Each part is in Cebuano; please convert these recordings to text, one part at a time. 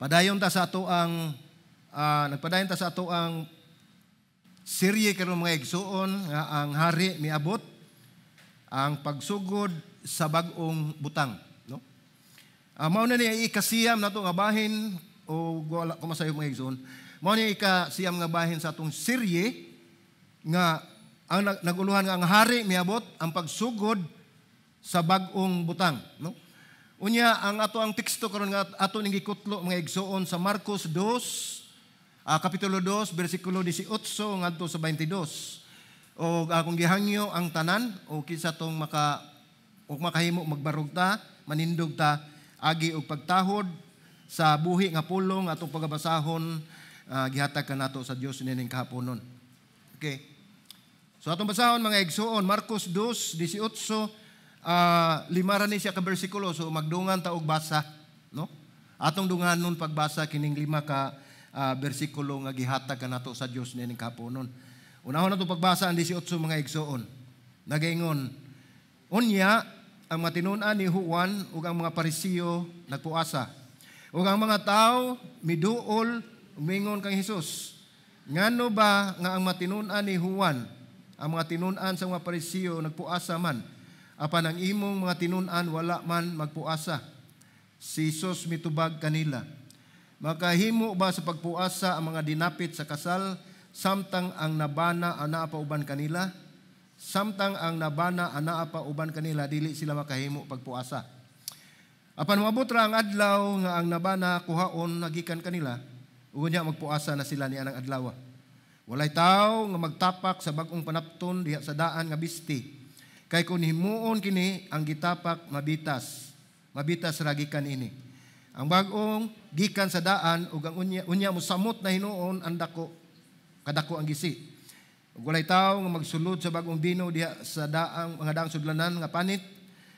Padayon ta sa ato ang nagpadayon ta sa ato ang serye karon, mga igsuon, nga "Ang Hari Miabot, ang pagsugod sa bag-ong butang," no? Mao na ni ikasiyam nato nga bahin o wala ko masayo, mga igsuon. Mao ni ikasiyam nga bahin sa atong serye nga ang naguluhan nga "Ang Hari Miabot, ang pagsugod sa bag-ong butang," no? Unya ang ato ang teksto karon nga ato ning gikutlo, mga igsuon, sa Marcos 2, kapitulo 2, bersikulo 18 ngadto sa 22. O akong gihangyo ang tanan o kinsa tong maka o makahimo, magbarog ta, manindog ta agi og pagtahod sa buhi nga pulong atong pagabasahon, gihatag kanato sa Dios nining kahaponon. Okay. So atong basahon, mga igsuon, Marcos 2:18, 5 ra ni siya ka bersikulo, so magdungan ta og basa, no? Atong dunganon pagbasa kining 5 ka bersikulo nga gihatag kanato sa Dios nining kahaponon. Unahon nato pagbasa ang 18, mga igsuon. Nagaingon, "Unya ang mga tinun-an ni Juan ug ang mga Parisiyo nagpuasa. Ug ang mga tawo miduol ug miingon kang Hesus, 'Ngano ba nga ang mga tinun-an ni Juan, ang mga tinun-an sa mga Parisiyo nagpuasa man, apan ang imong mga tinun-an wala man magpuasa?' Si Jesus mitubag kanila, 'Makahimo ba sa pagpuasa ang mga dinapit sa kasal samtang ang nabana anaa pa uban kanila? Samtang ang nabana anaa pa uban kanila, dili sila makahimo pagpuasa. Apan moabot ra ang adlaw nga ang nabana kuhaon nagikan kanila, ug unya magpuasa na sila nianang adlaw. Walay tawo nga magtapak sa bag-ong panapton diha sa daan nga bisti. Kay kung himuon kini, ang gitapak mabitas. Mabitas ra gikan ini ang bag-ong gikan sa daan ug ang unya, unya mosamot na hinuon ang dako kadako ang gisi. Ug walay tawo nga magsulod sa bag-ong bino diha sa daang mga daang sudlanan nga panit.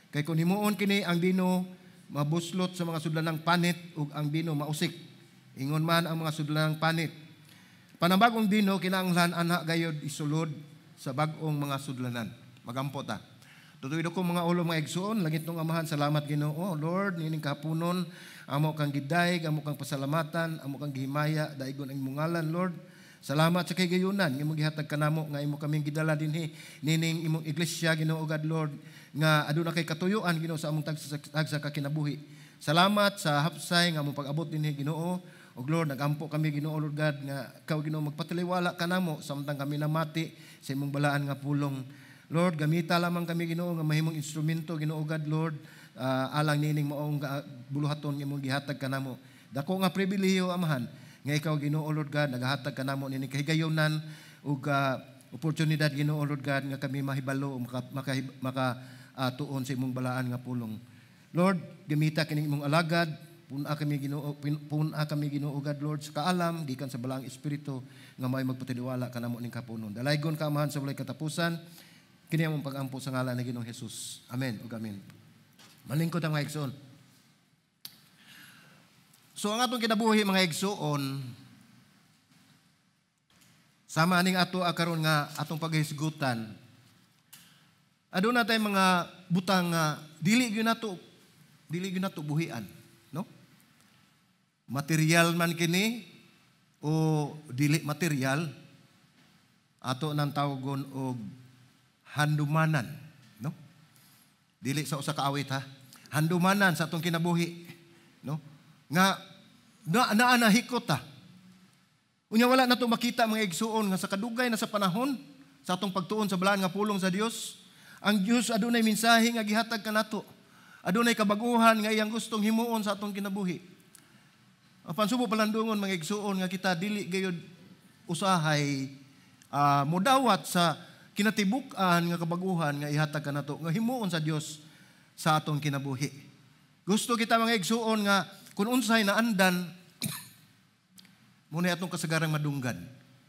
Kay kung himuon kini, ang bino mabuslot sa mga sudlanang panit ug ang bino mausik. Ingon man ang mga sudlanang panit. Apan ang bag-ong bino kinahanglan anha gayod isulod sa bag-ong mga sudlanan." Magampo ta. Tutuido ko mga ulo, mga igsuon. Langitnong Amahan, salamat Ginoo. Lord, nining kahaponon, amo kang gidayeg, amo kang pasalamatan, amo kang gihimaya, daigon ang imong ngalan, Lord. Salamat sa kahigayunan nga imong gihatag kanamo nga imo kaming gidala dinhi nining imong iglesia, Ginoo God Lord, nga aduna kay katuyuan, Ginoo, sa among tagsa, tagsa ka kinabuhi. Salamat sa hapsay nga among pag-abot dinhi, Ginoo. O Lord, nagampo kami, Ginoo Lord God, nga ikaw, Ginoo, magpataliwala kanamo samtang kami namati sa imong balaan nga pulong. Lord, gamita lamang kami, Ginoo, nga mahimong instrumento, Ginoo God Lord, alang nining maong buluhaton nga imong gihatag kanamo. Dako nga pribilehiyo, Amahan, nga ikaw, Ginoo Lord God, nagahatag kanamo nining kahigayunan ug oportunidad, Ginoo Lord God, nga kami mahibalo o maka, maka, maka tuon sa imong balaan nga pulong. Lord, gamita kining imong alagad, pun-a kami, Ginoo, pun-a kami, Ginoo God Lord, sa kaalam gikan sa balaang espiritu nga may magpataliwala kanamo ning kahaponon. Dalaygon ka, Amahan, sa walay katapusan. Kini among pagampo sa ngalan ni Ginoong Jesus. Amen ug amen. Malingkod ang mga igsoon. So ang atong kinabuhi, mga igsoon, sama aning ato karon nga atong paghisgutan, aduna tay mga butang nga dili gyud nato buhian, no? Material man kini o dili material, ato nang tawgon og handumanan, no? Dili sa usa ka awit ha. Handumanan sa atong kinabuhi, no? Nga na naa na hikot ta. Unya wala nato makita, mga igsuon, nga sa kadugay na sa panahon sa atong pagtuon sa balaan nga pulong sa Dios, ang Dios adunay mensahe nga gihatag kanato. Adunay kabaguhan nga iyang gustong himuon sa atong kinabuhi. Apan subo palandungon, mga igsuon, nga kita dili gayud usahay modawat sa kinatibuk-an nga kabaguhan nga ihatag kanato nga himuon sa Dios sa atong kinabuhi. Gusto kita, mga igsuon, nga kung unsay naandan muna atong kasagarang madunggan,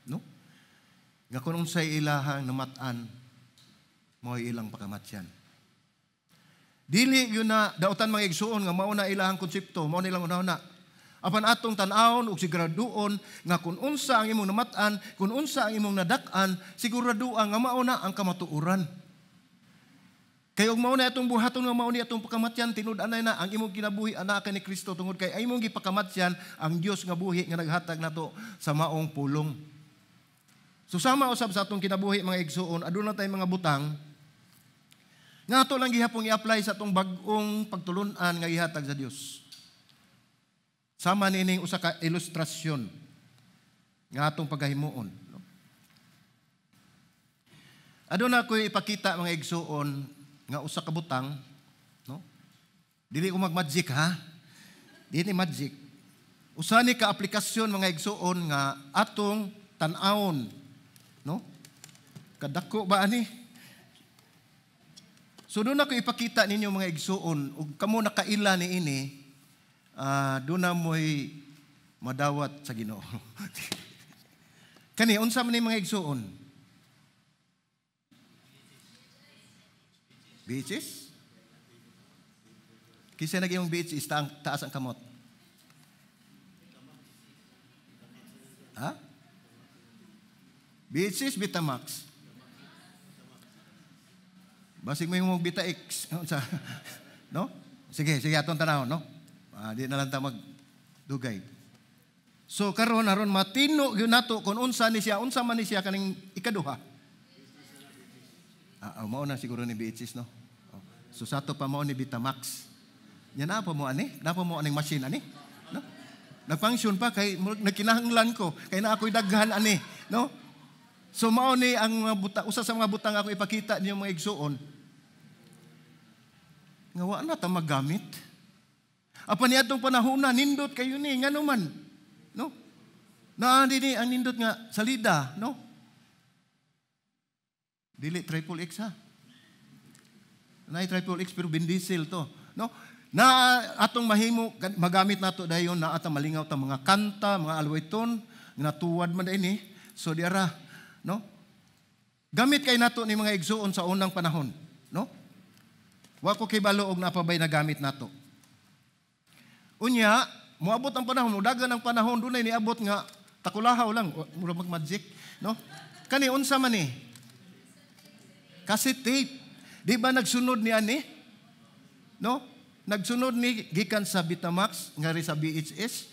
no? Nga kung unsay ilahang namat-an, mao ilang pakamatyan. Dili yun na dautan, mga igsuon, nga mao na ilahang konsepto, mao na ilang una. Apan atong tan-awon ug siguraduon nga kung unsa ang imong namat-an, kung unsa ang imong nadak-an, siguraduan nga mao na ang kamatuoran. Kay og mao na atong buhaton nga mao ni atong pakamatyan, tinud-anay na ang imong kinabuhi anaa ni Kristo tungod kay ang imong gipakamatyan ang Dios nga buhi nga naghatag nato sa maong pulong. So sama usab sa atong kinabuhi, mga igsuon, aduna tay mga butang nga ato lang gihapong i-apply sa atong bag-ong pagtulun-an nga gihatag sa Dios. Sama nining usa ka ilustrasyon nga atong pagahimuon. No? Aduna ko'y ipakita, mga igsuon, nga usa ka butang, no? Dili ko mag-magic, ha. Dili magic. Usa ni ka aplikasyon, mga igsuon, nga atong tan-awon, no? Kadako ba ani? So doon ako ipakita ninyo, mga igsuon, ug kamo nakaila ni ini, doon na mo'y madawat sa Ginoo. Kani unsa man ni, mga igsuon? VHS? Kinsa nag yung VHS, taas ang kamot. Ha? VHS, Betamax. Basig mo yung Beta X. No? Sige, sige, atong tanawon, no? Di na lang ta magdugay. So karon aron matino gyud nato kung unsa ni siya, unsa man ni siya kaning ikaduha. Mao na siguro ni VHS, no? Oh. So sa ato pa mao ni Betamax. Nya na pa mo ani? Na pa mo aning machine ani? No? Nag-function pa kay nagkinahanglan ko kay na ako'y daghan ani, no? So mao ni ang mga butang, usa sa mga butang ako ipakita niyo, mga igsuon. Nga wa na ta magamit. Apan niadtong panahon na nindot kayo ni ngano man, no? Naa dinhi ang nindot nga salida, no? Dili triple X, ha. Naay triple X pero Vin Diesel to, no? Na atong mahimo magamit nato dayon na atang malingaw ta mga kanta, mga alwiton, natuwad man ini. So diara, no? Gamit kay nato ni, mga igsuon, sa unang panahon, no? Wa ko kibalo og napabay nagamit nato. Unya, moabot ang panahon, mudagan ang panahon, dunay niabot nga takulahaw lang, mura mag magic, no? Kani unsa man ni? Cassette tape. Di ba nagsunod ni ani? No? Nagsunod ni gikan sa Betamax ngari sa VHS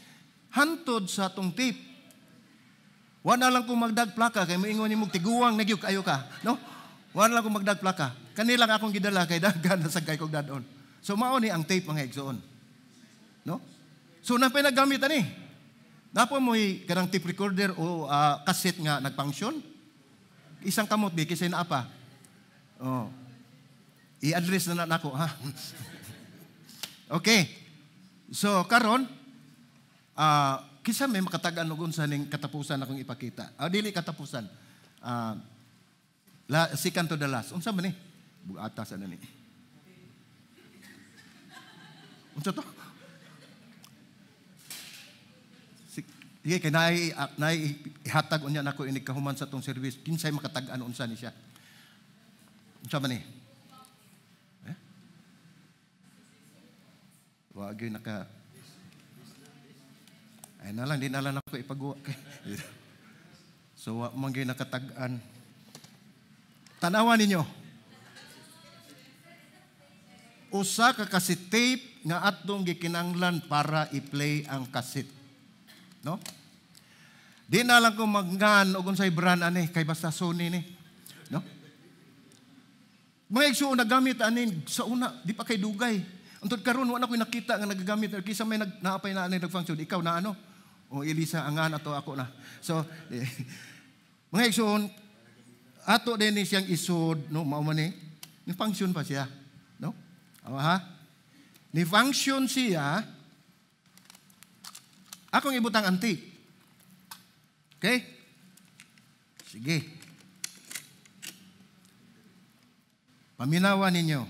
hantod sa atong tape. Wa na lang kung magdag plaka kay moingon nimo tiguang na gyud kayo ka, no? Wa na lang kung magdag plaka. Kani lang akong gidala kay daghan na sagkay kog dadon. So mao ni ang tape, mga igsoon. No? So napay nagamit ani. Napa mo'y kanang tape recorder o cassette nga nagfunction? Isang kamot bi kisay naa pa. Oh. I-address na nako, ha. Okay. So karon kisa may makatag-an og unsa ning katapusan akong ipakita. Dili katapusan. Second to the last. Unsa man ni? Bugata sa ni. Unsa to? Sige, kay naay ihatag unya nako inig kahuman sa tong service. Kinsay makatag-an unsa ni siya? Unsa man ni? Eh? Wa gyud naka. Ay na lang, di na lang ako ipaguwa. So, wa man gyud nakatag-an. Tanawa ninyo. Usa ka cassette tape nga atong gikinanglan para i-play ang cassette. No? Di na lang ko magngan og unsay brand ani kay basta Sony ni. No? Mga igsuon, nagamit ani sa una, di pa kay dugay. Antod karon wala ko'y nakita nga nagagamit kisa may naapay na ani nag-function. Ikaw na ano? O Elisa angan ato ako na. So eh, mga igsuon, ato din ni siyang isod, no, mao man ni. Ni function pa siya, no? O, ha? Ni function siya. Akong ibutang ang tape. Okay? Sige. Paminawa ninyo.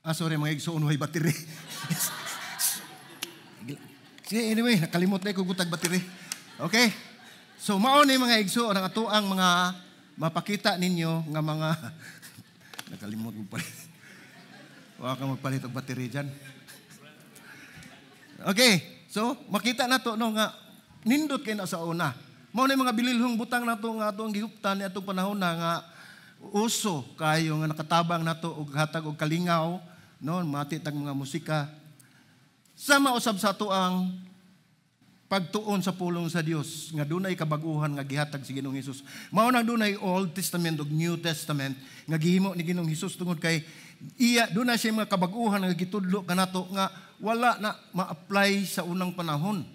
Ah, sorry, mga igsoon, way battery. Sige, anyway, nakalimot na ko gutag battery. Okay? So, mao ni, mga igsoon, ang atoang mga mapakita ninyo nga mga nakalimot ko palit. Wa ka magpalit og battery dyan. Okay. So, makita nato, no, nga nindot kay na sa una. Mao na mga bililhong butang nato nga atong gihuptan ni atong panahon na nga uso kayo nga nakatabang nato og hatag og kalingaw, no, mati tag mga musika. Sama usab sa ato ang pagtuon sa pulong sa Dios nga dunay kabaguhan nga gihatag si Ginoong Hesus. Mao nang dunay Old Testament ug New Testament nga gihimo ni Ginoong Hesus tungod kay iya dunay siya mga kabaguhan nga gitudlo kanato nga wala na ma-apply sa unang panahon.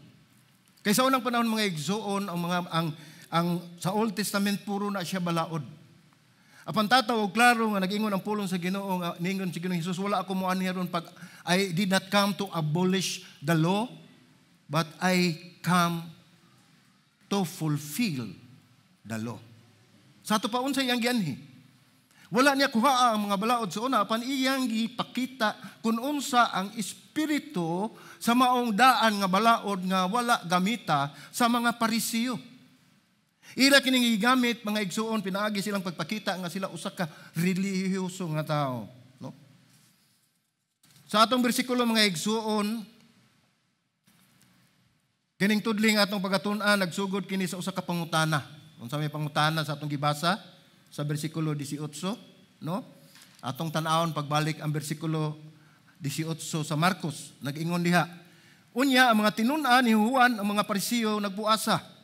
Kay sa unang panahon, mga igsuon, ang mga ang sa Old Testament puro na siya balaod. Apan tataw og klaro nga nag-ingon ang pulong sa Ginoo nga ningon si Ginoong Hesus, wala ako moanhi aron pag, "I did not come to abolish the law, but I come to fulfill the law." Sa ato pa, unsa iyang gianhi? Wala niya kuha ang mga balaod sa una, apan iyang gipakita kung unsa ang espiritu sa maong daan nga balaod nga wala gamita sa mga Parisiyo. Ila kining gigamit, mga igsuon, pinaagi silang pagpakita nga sila usa ka relihiyoso nga tao, no? Sa atong bersikulo, mga igsuon, kining tudling atong pagatun-an nagsugod kini sa usa ka pangutana. Unsa may pangutana sa atong gibasa sa bersikulo 18, no? Atong tan-awon pagbalik ang bersikulo 18 sa Marcos, nag-ingon diha. Unya ang mga tinun-an ni Juan, ang mga Parisiyo nagpuasa.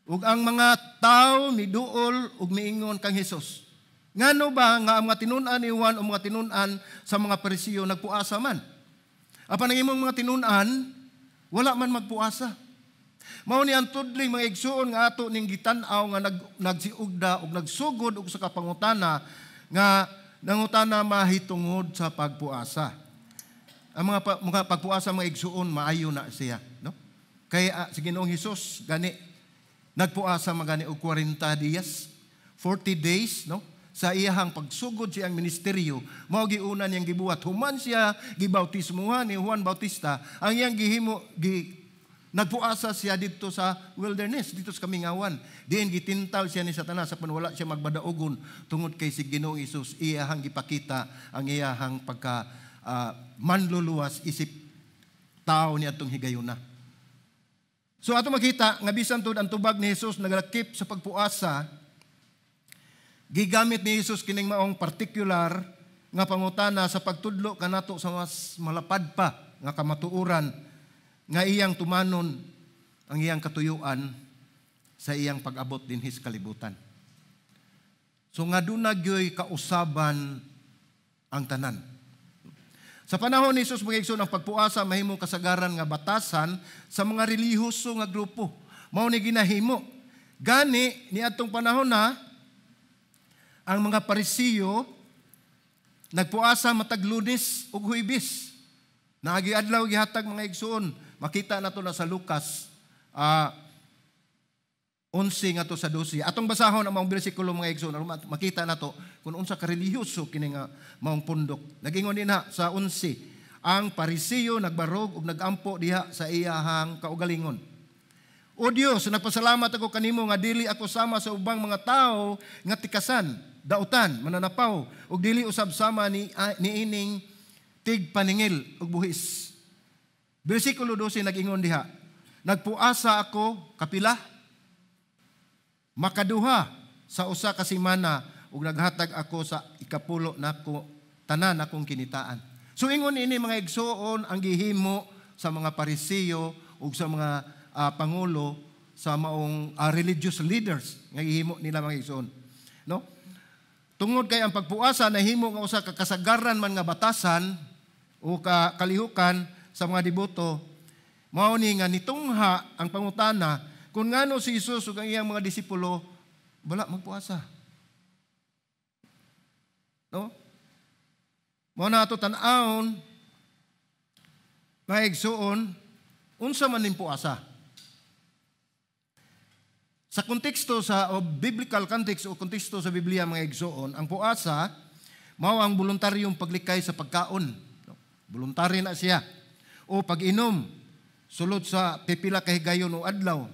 Ug ang mga tao miduol ug miingon kang Hesus. Ngano ba nga ang mga tinun-an ni Juan o mga tinun-an sa mga Parisiyo nagpuasa man? Apan ang imong mga tinun-an wala man magpuasa? Mao ni ang tudling, mga igsuon, nga ato ning gitan-aw nga nagsiugda ug nagsugod og sa kapangutana nga nangutana mahitungod sa pagpuasa. Ang mga pagpuasa, mga igsuon, maayo na siya, no? Kay si Ginoong Hesus gani nagpuasa magani og 40 dias, 40 days, no? Sa iyahang pagsugod siyang ministeryo, mao giuna niyang gibuhat. Human siya gibautismuhan ni Juan Bautista, ang iyang gihimo nagpuasa siya didto sa wilderness, didto sa kamingawan. Diin gitintal siya ni Satanas apan wala siya magbadaogon tungod kay si Ginoong Hesus iyahang gipakita ang iyahang pagka manluluwas isip tao ni atong higayuna. So ato makita nga bisan tud ang tubag ni Jesus nagalakip sa pagpuasa, gigamit ni Jesus kining maong partikular nga pangutana sa pagtudlo kanato sa mas malapad pa nga kamatuoran nga iyang tumanon ang iyang katuyuan sa iyang pag-abot dinhi sa kalibutan. So nga duna gyoy kausaban ang tanan. Sa panahon ni Jesus, mga igsoon, ang pagpuasa mahimong kasagaran nga batasan sa mga relihiyoso nga grupo. Mao ni ginahimo. Gani ni atong panahon na ang mga Parisiyo nagpuasa matag Lunes ug Huwebes. Naagi adlaw gihatag, mga igsoon. Makita nato na sa Lucas 11 ngadto sa 12. Atong basahon ang mga bersikulo, mga igsoon, aron makita nato kung unsa ka relihiyoso kini nga maong pundok. Nagingon dinha sa 11, ang Parisiyo nagbarog ug nagampo diha sa iyahang kaugalingon. "O Dios, nagpasalamat ako kanimo nga dili ako sama sa ubang mga tawo nga tikasan, dautan, mananapaw, ug dili usab sama ni niining tigpaningil ug buhis." Bersikulo 12 nag-ingon diha, "Nagpuasa ako kapila makaduha sa usa ka semana ug naghatag ako sa ikapulo nako tanan akong kinitaan." So ingon ini, mga igsuon, ang gihimo sa mga Parisiyo ug sa mga pangulo sa maong religious leaders nga gihimo nila, mga igsuon. No? Tungod kay ang pagpuasa nahimo nga usa ka kasagaran man nga batasan o ka kalihukan sa mga deboto, mao ni nga nitungha ang pangutana kung ngano si Jesus ug ang iyang mga disipulo wala magpuasa. No? Mao na ato tan-awon, mga igsuon, unsa man ning puasa. Sa konteksto sa o biblical context o konteksto sa Biblia, mga igsuon, ang puasa mao ang voluntaryong paglikay sa pagkaon. No? Voluntary na siya. O pag-inom sulod sa pipila ka higayon o adlaw.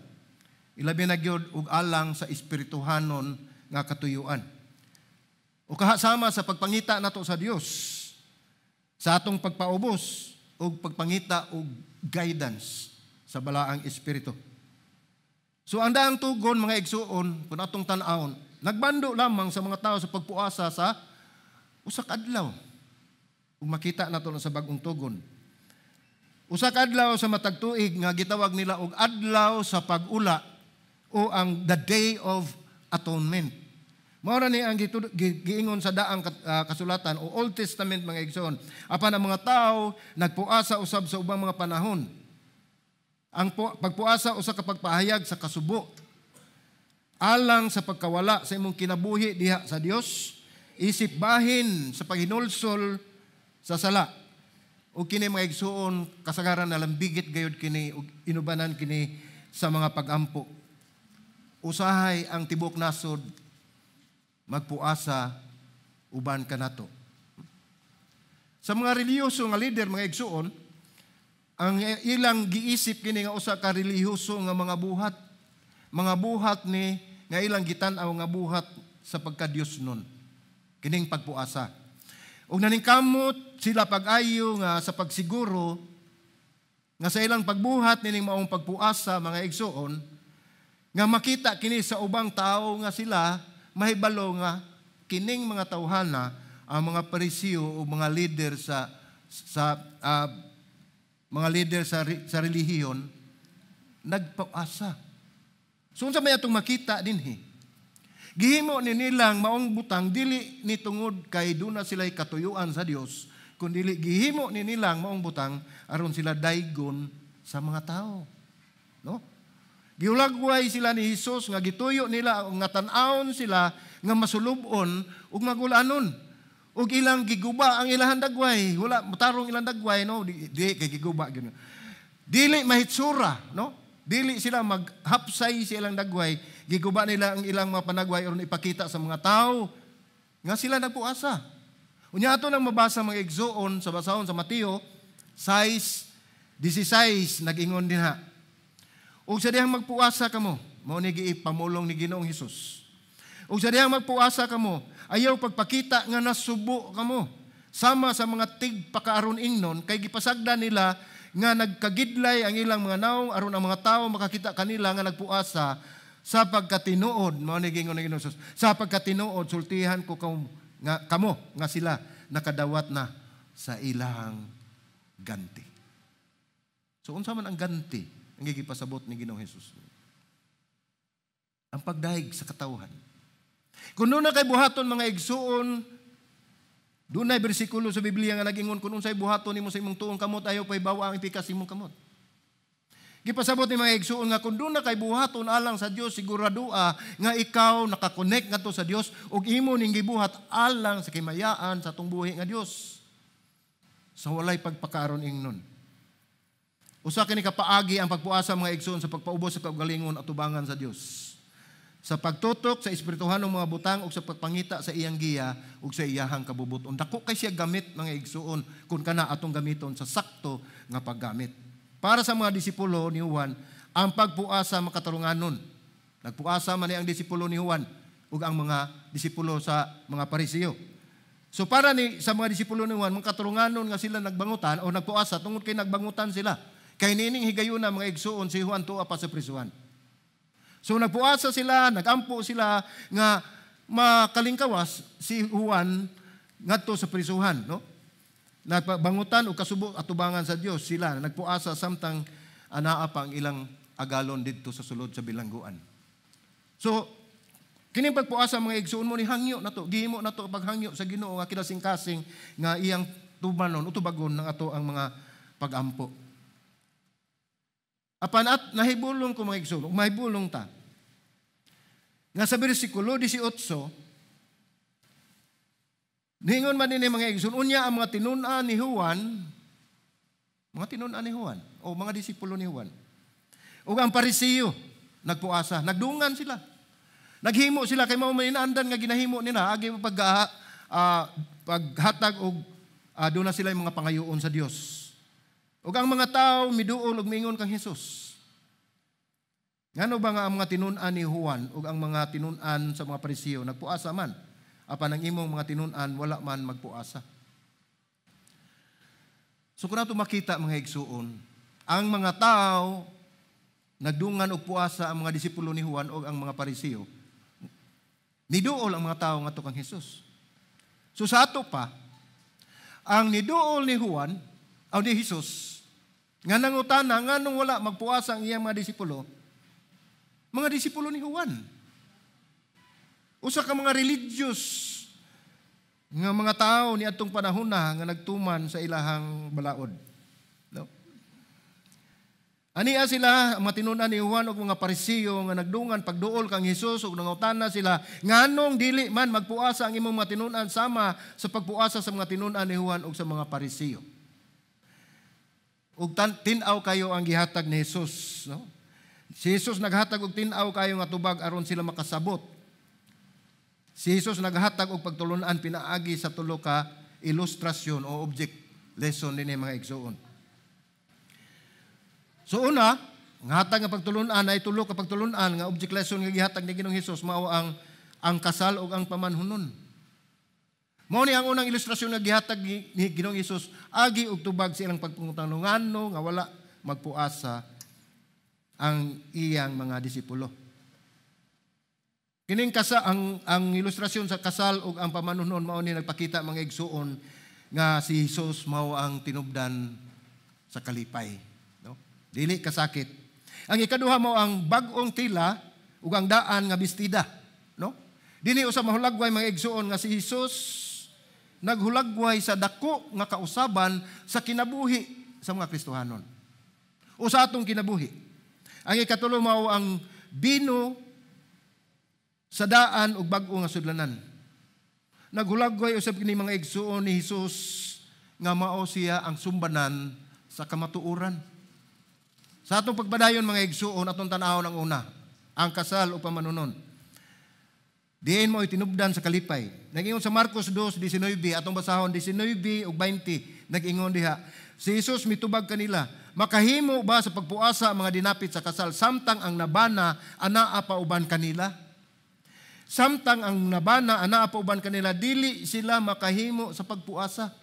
Ilabi na gyud og alang sa espirituhanon nga katuyuan. O kahasama sa pagpangita nato sa Dios sa atong pagpaubos. ug pagpangita og guidance sa Balaang Espiritu. So ang daang tugon, mga igsuon, kung atong tan-awon, nagbando lamang sa mga tao sa pagpuasa sa usa ka adlaw. Ug makita nato na sa Bag-ong Tugon. Usa ka adlaw sa matag tuig nga gitawag nila og Adlaw sa Pag-ula o ang the Day of Atonement. Mao ra ni ang giingon sa daang kasulatan o Old Testament, mga igsoon. Apan ang mga tao nagpuasa usab sa ubang mga panahon. Ang pagpuasa usa ka pagpahayag sa kasubo alang sa pagkawala sa imong kinabuhi diha sa Dios, isip bahin sa paghinulsol sa sala. O kini, mga igsuon, kasagaran nalambigit gayud kini ug inubanan kini sa mga pagampo. Usahay ang tibok nasod magpuasa uban kanato. Sa mga relihiyoso nga leader, mga igsuon, ang ilang giisip kini nga usa ka relihiyoso nga mga buhat. Mga buhat ni nga ilang gitan-aw nga buhat sa pagka-Dios nun. Kining pagpuasa. Ug naningkamot sila pag-ayo nga sa pagsiguro nga sa ilang pagbuhat nining maong pagpuasa, mga igsuon, nga makita kini sa ubang tao nga sila mahibalo nga kining mga tawhana, ang mga Parisiyo o mga leader sa mga leader sa relihiyon, nagpaasa. So unsa may atong makita dinhi? Gihimo ni nilang maong butang dili ni tungod kay duna sila'y katuyuan sa Dios, kundi gihimo ni nilang maong butang aron sila daygon sa mga tao. No? Giulagway sila ni Hesus nga gituyo nila nga tan-awon sila nga masulub-on ug magulanon. Ug ilang giguba ang ilahang dagway. Wala matarong ilang dagway, no, di kay giguba gyud. Dili mahitsura, no? Dili sila maghapsay sa ilang dagway. Giguba nila ang ilang mga panagway aron ipakita sa mga tao nga sila nagpuasa. Unya ato nang mabasa, mga igsuon, sa basahon sa Mateo 6:16, nag-ingon dinha. "Ug sa dihang magpuasa kamo," mao ni giipamulong ni Ginoong Hesus. "Ug sa dihang magpuasa kamo, ayaw pagpakita nga nasubo kamo sama sa mga tigpakaaron ingnon, kay gipasagdan nila nga nagkagidlay ang ilang mga nawong aron ang mga tao makakita kanila nga nagpuasa. Sa pagkatinuod," mao ni giingon ni Ginoong Hesus, "sa pagkatinuod sultihan ko kamo nga kamo nga sila nakadawat na sa ilang ganti." So unsa man ang ganti ang gipasabot ni Ginoong Hesus? Ang pagdayeg sa katawhan. Kung na kay buhaton, mga igsuon, dunay bersikulo sa Biblia nga nagingon kung unsay buhaton nimo sa imong tuong kamot, ayaw pahibawa ang ipikas imong kamot. Gipasabot ni mga igsuon nga kung duna kay buhaton alang sa Dios, siguradoa nga ikaw nakakonect ngadto sa Dios ug imo ning gibuhat alang sa kimayaan sa atong buhi nga Dios. Sa walay pagpakaaron ingnon. Usa kini ka paagi ang pagpuasa, mga igsuon, sa pagpaubos sa kaugalingon atubangan sa Dios, sa pagtutok sa espirituhanong mga butang ug sa pagpangita sa iyang giya ug sa iyahang kabubuton. Dako kay siya gamit, mga igsuon, kung kana atong gamiton sa sakto nga paggamit. Para sa mga disipulo ni Juan, ang pagpuasa makatarunganon. Nagpuasa man ni ang disipulo ni Juan ug ang mga disipulo sa mga Parisiyo. So para ni sa mga disipulo ni Juan, mga katarunganon nga sila nagbangutan o nagpuasa tungod kay nagbangutan sila. Kay niining higayuna, mga igsuon, si Juan tuwa pa sa prisuhan. So nagpuasa sila, nagampo sila nga makalingkawas si Juan ngadto sa prisuhan, no? Nagbangutan og kasubo atubangan sa Dios sila, nagpuasa samtang anaa pa ang ilang agalon didto sa sulod sa bilangguan. So kining pagpuasa, mga igsuon, mo ni hangyo nato, gihimo nato paghangyo sa Ginoo nga kinasing-kasing nga iyang tubanon o tubagon ng ato ang mga pagampo. Apan at nahibulong ko, mga igsuon, mahibulong ta nga sa bersikulo 18, ningon man dinhi, mga igsoon, "Unya ang mga tinun-an ni Juan," mga tinun-an ni Juan o mga disipulo ni Juan, "ug ang Parisiyo nagpuasa," nagdungan sila. Naghimo sila kay mao may inaandan nga ginahimo nila agi pag paghatag og duna sila yung mga pangayoon sa Dios. "Ug ang mga tao miduol ug miingon kang Hesus, 'Ngano ba nga ang mga tinun-an ni Juan ug ang mga tinun-an sa mga Parisiyo nagpuasa man, apan ang imong mga tinun-an wala man magpuasa?" So kung nato makita, mga igsuon, ang mga tao nagdungan og puasa ang mga disipulo ni Juan o ang mga Pariseo. Niduol ang mga tao ngadto kang Jesus. So sa ato pa, ang niduol ni Juan o ni Jesus nga nangutana nganong wala magpuasa ang iyang mga disipulo ni Juan. Usa ka mga religious nga mga tao ni atong panahon na nga nagtuman sa ilahang balaod. No? Ania sila, ang mga tinunan ni Juan ug mga Pariseo nga nagdungan pagduol kang Hesus ug nangutana sila, "Nganong dili man magpuasa ang imong mga tinunan sama sa pagpuasa sa mga tinunan ni Juan ug sa mga Pariseo?" Ug tin-aw kayo ang gihatag ni Jesus, no? Si Jesus naghatag og tin-aw kayo nga tubag aron sila makasabot. Si Jesus naghatag og pagtulunan pinaagi sa tulo ka ilustrasyon o object lesson dinhi, mga igsuon. So una, ang hatag nga pagtulunan ay tulo ka pagtulunan nga object lesson nga gihatag ni Ginoong Hesus, mao ang kasal ug ang pamanhunon. Mao ni ang unang ilustrasyon nga gihatag ni Ginoong Hesus agi og tubag sa ilang pagpangutana ngano nga wala magpuasa ang iyang mga disipulo. Kining kasa ang ilustrasyon sa kasal ug ang pamanhunon mao ni nagpakita, mga igsuon, nga si Jesus mao ang tinubdan sa kalipay, no? Dili kasakit. Ang ikaduha mao ang bag-ong tela ug ang daan nga bestida, no? Dili usa mahulagway, mga igsuon, nga si Jesus naghulagway sa dako nga kausaban sa kinabuhi sa mga Kristohanon o sa atong kinabuhi. Ang ikatulo mao ang bino sa daan ug bag-o nga sudlanan. Naghulagway usab kini, mga igsuon, ni Jesus nga mao siya ang sumbanan sa kamatuoran. Sa atong pagpadayon, mga igsuon, atong tan-awon ang una, ang kasal o pamanhunon. Diin mo itinubdan sa kalipay. Nag-ingon sa Marcos 2:19, atong basahon 19 ug 20, nag-ingon diha. Si Jesus mitubag kanila, "Makahimo ba sa pagpuasa ang mga dinapit sa kasal samtang ang nabana anaa pa uban kanila? Samtang ang nabana anaa pa uban kanila, dili sila makahimo sa pagpuasa."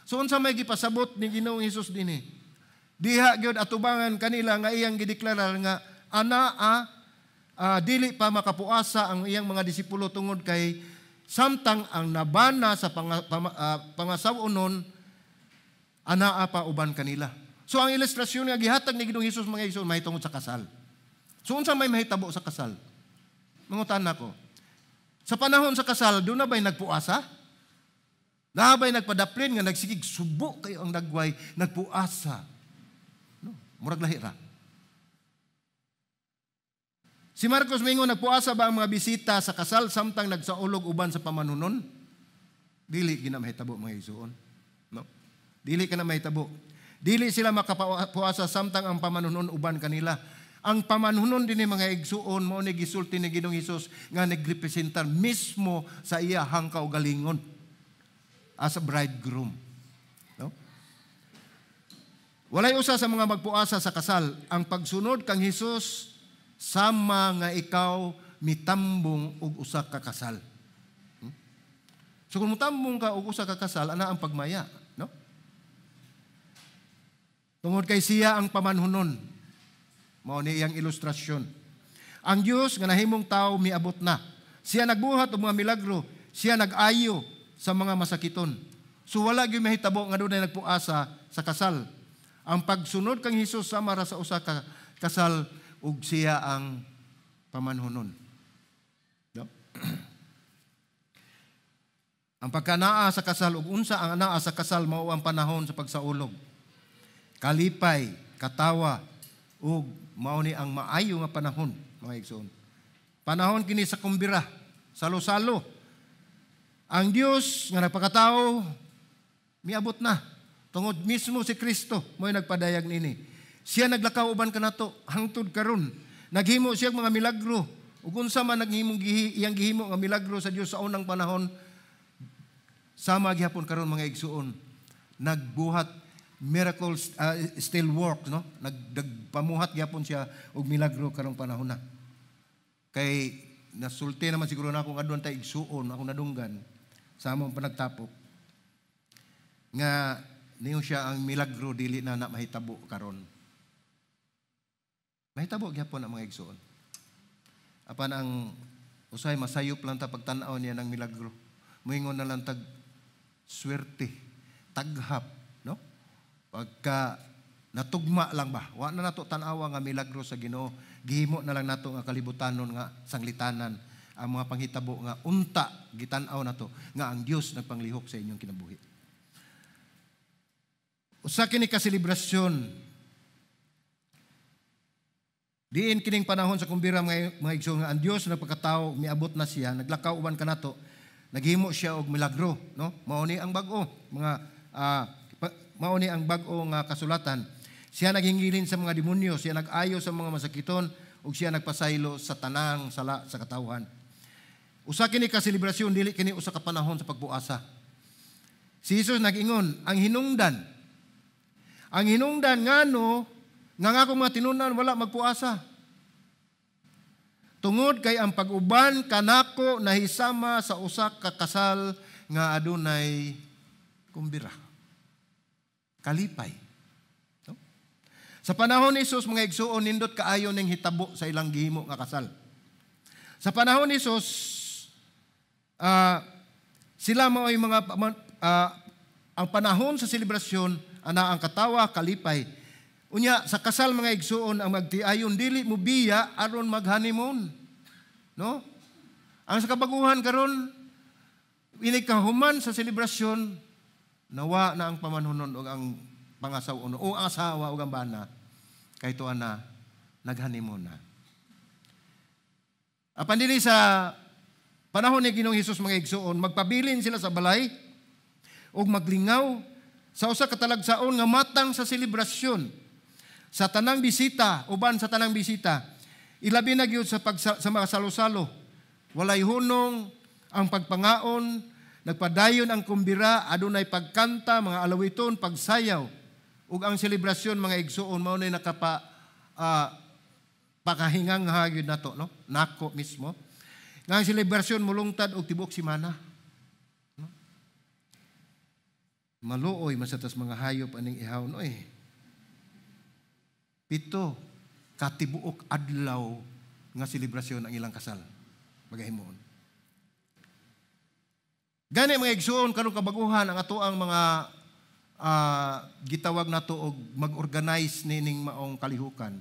So unsa may gipasabot ni Ginoong Hesus dinhi? Diha gyud atubangan kanila nga iyang gideklarar nga anaa dili pa makapuasa ang iyang mga disipulo tungod kay samtang ang nabana sa pangasaw-onon anaa pa uban kanila. So ang ilustrasyon nga gihatag ni Ginoong Hesus, mga igsoon, mahitungod sa kasal. So unsa may mahitabo sa kasal? Mangutana ko. Sa panahon sa kasal, duna ba'y nagpuasa? Naa ba'y nagpadaplin nga nagsigig subo kayo ang dagway, nagpuasa? No, murag lahi ra. Si Marcos mingon, nagpuasa ba ang mga bisita sa kasal samtang nagsaulog uban sa pamanhunon? Dili gina mahitabo, mga igsuon. No? Dili ka na mahitabo. Dili sila makapuasa samtang ang pamanhunon uban kanila. Ang pamanhunon dinhi, mga igsuon, mao ni gisulti ni Ginoong Hesus nga nagrepresentar mismo sa iyahang kaugalingon as a bridegroom. No? Walay usa sa mga magpuasa sa kasal. Ang pagsunod kang Hesus sama nga ikaw mitambong og usa ka kasal. So kung mutambong ka og usa ka kasal, ana ang pagmaya, no? Tungod kay siya ang pamanhunon. Mao ni iyang ilustrasyon. Ang Dios nga nahimong tao miabot na. Siya nagbuhat og mga milagro, siya nag-ayo sa mga masakiton. So wala gyud mahitabo nga dunay nagpuasa sa kasal. Ang pagsunod kang Hesus sama ra sa usa ka kasal ug siya ang pamanhunon. No? Ang pagkanaa sa kasal ug unsa ang anaa sa kasal mao ang panahon sa pagsaulog. Kalipay, katawa ug mao ni ang maayo nga panahon, mga igsoon. Panahon kini sa kumbira, salo-salo. Ang Dios nga nagpakatao miabot na. Tungod mismo si Kristo mo'y nagpadayag nini. Siya naglakaw uban kanato hangtod karon. Naghimo siya mga milagro. Ug unsa man naghimong iyang gihimo nga milagro sa Dios sa unang panahon, sama gihapon karon, mga igsuon. Nagbuhat, miracles still work, no? Nagpamuhat gihapon siya og milagro karong panahon na. Kay nasulti naman siguro na akong adwan ta igsuon, akong nadunggan sa among panagtapok nga Niyo siya ang milagro dili na na mahitabo karon. Mahitabo gyapon ang mga igsoon. Apan ang usay masayop lang ta pagtan-aw niya ng milagro. Moingon na lang tag swerte, taghap, no? Pagka natugma lang ba, wa na nato tan-awa nga milagro sa Ginoo, gihimo na lang nato nga kalibutanon nga sanglitanan ang mga panghitabo nga unta gitan-aw nato nga ang Dios nagpanglihok sa inyong kinabuhi. Usa kini ka selebrasyon. Diin kining panahon sa kumbira, mga igsoon, nga ang Dios nagpakatao, miabot na siya, naglakaw uban kanato, naghimo siya og milagro, no? Mao ni ang bag-o mga mao ni ang bag-o nga kasulatan. Siya naghingilin sa mga demonyo, siya nag-ayo sa mga masakiton ug siya nagpasaylo sa tanang sala sa katawhan. Usa kini ka selebrasyon, dili kini usa ka panahon sa pagpuasa. Si Jesus nag-ingon, ang hinungdan. Ang hinungdan ngano nga nga akong mga tinunan wala magpuasa. Tungod kay ang pag-uban kanako nahisama sa usa ka kasal nga adunay kumbira. Kalipay. No? Sa panahon ni Jesus, mga igsuon, nindot kaayo ning hitabo sa ilang gihimo nga kasal. Sa panahon ni Jesus, sila mao'y mga ang panahon sa selebrasyon ana ang katawa, kalipay. Unya sa kasal, mga igsuon, ang magtiayon dili mo biya aron mag-honeymoon. No? Ang sa kabaguhan karon, inig kahuman sa selebrasyon, nawa na ang pamanhunon og ang pangasaw o ang asawa ug ang bana kay tuwa na nag-honeymoon na. Apan dinhi sa panahon ni Ginoong Hesus, mga igsuon, magpabilin sila sa balay ug maglingaw sa usa ka talagsaon nga matang sa selebrasyon sa tanang bisita, uban sa tanang bisita, ilabi na gyud sa mga salo-salo. Walay hunong ang pagpangaon, nagpadayon ang kumbira, adunay pagkanta, mga alawiton, pagsayaw. Ug ang selebrasyon, mga igsuon, mao nay nakapa pakahingang gyud nato, no? Nako mismo. Nga ang selebrasyon mulungtad og tibuok semana. No? Maluoy man sa tas mga hayop aning ihaw, no eh. 7 katibuok adlaw nga selebrasyon ang ilang kasal. Magahimuon. Gani, mga igsuon, karon kabaguhan ang ato ang mga gitawag nato og mag-organize nining maong kalihukan.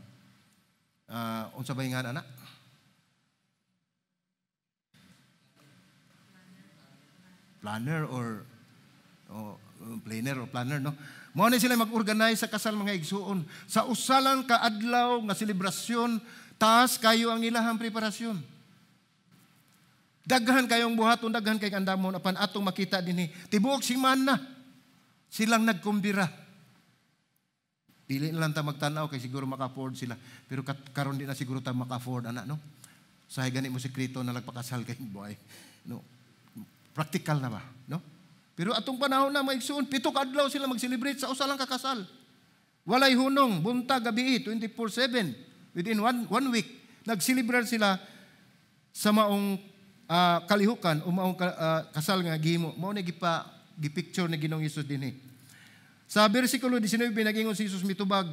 Unsa ba nga ana? Planner or oh, planner or planner, no? Mao ni sila mag-organize sa kasal, mga igsuon. Sa usa lang ka adlaw nga selebrasyon, taas kayo ang ilahang preparasyon. Daghan kayong buhaton, daghan kay andamon apan atong makita dinhi. Tibuok semana silang nagkumbira. Dili na lang ta magtan-aw kay siguro maka-afford sila. Pero karon di na siguro ta maka-afford ana, no. Sahay gani mo sekreto na nagpakasal kay boy. No. Practical na ba, no? Pero atong panahon na, mga igsuon, 7 ka adlaw sila mag-celebrate sa usa lang ka kasal. Walay hunong, buntag, gabi, 24/7. Within one week, nag-celebrate sila sa maong kalihukan o maong kasal nga gihimo. Mao ni gipicture ni Ginoong Hesus dinhi. Sa bersikulo 19, nagingon si Jesus mitubag,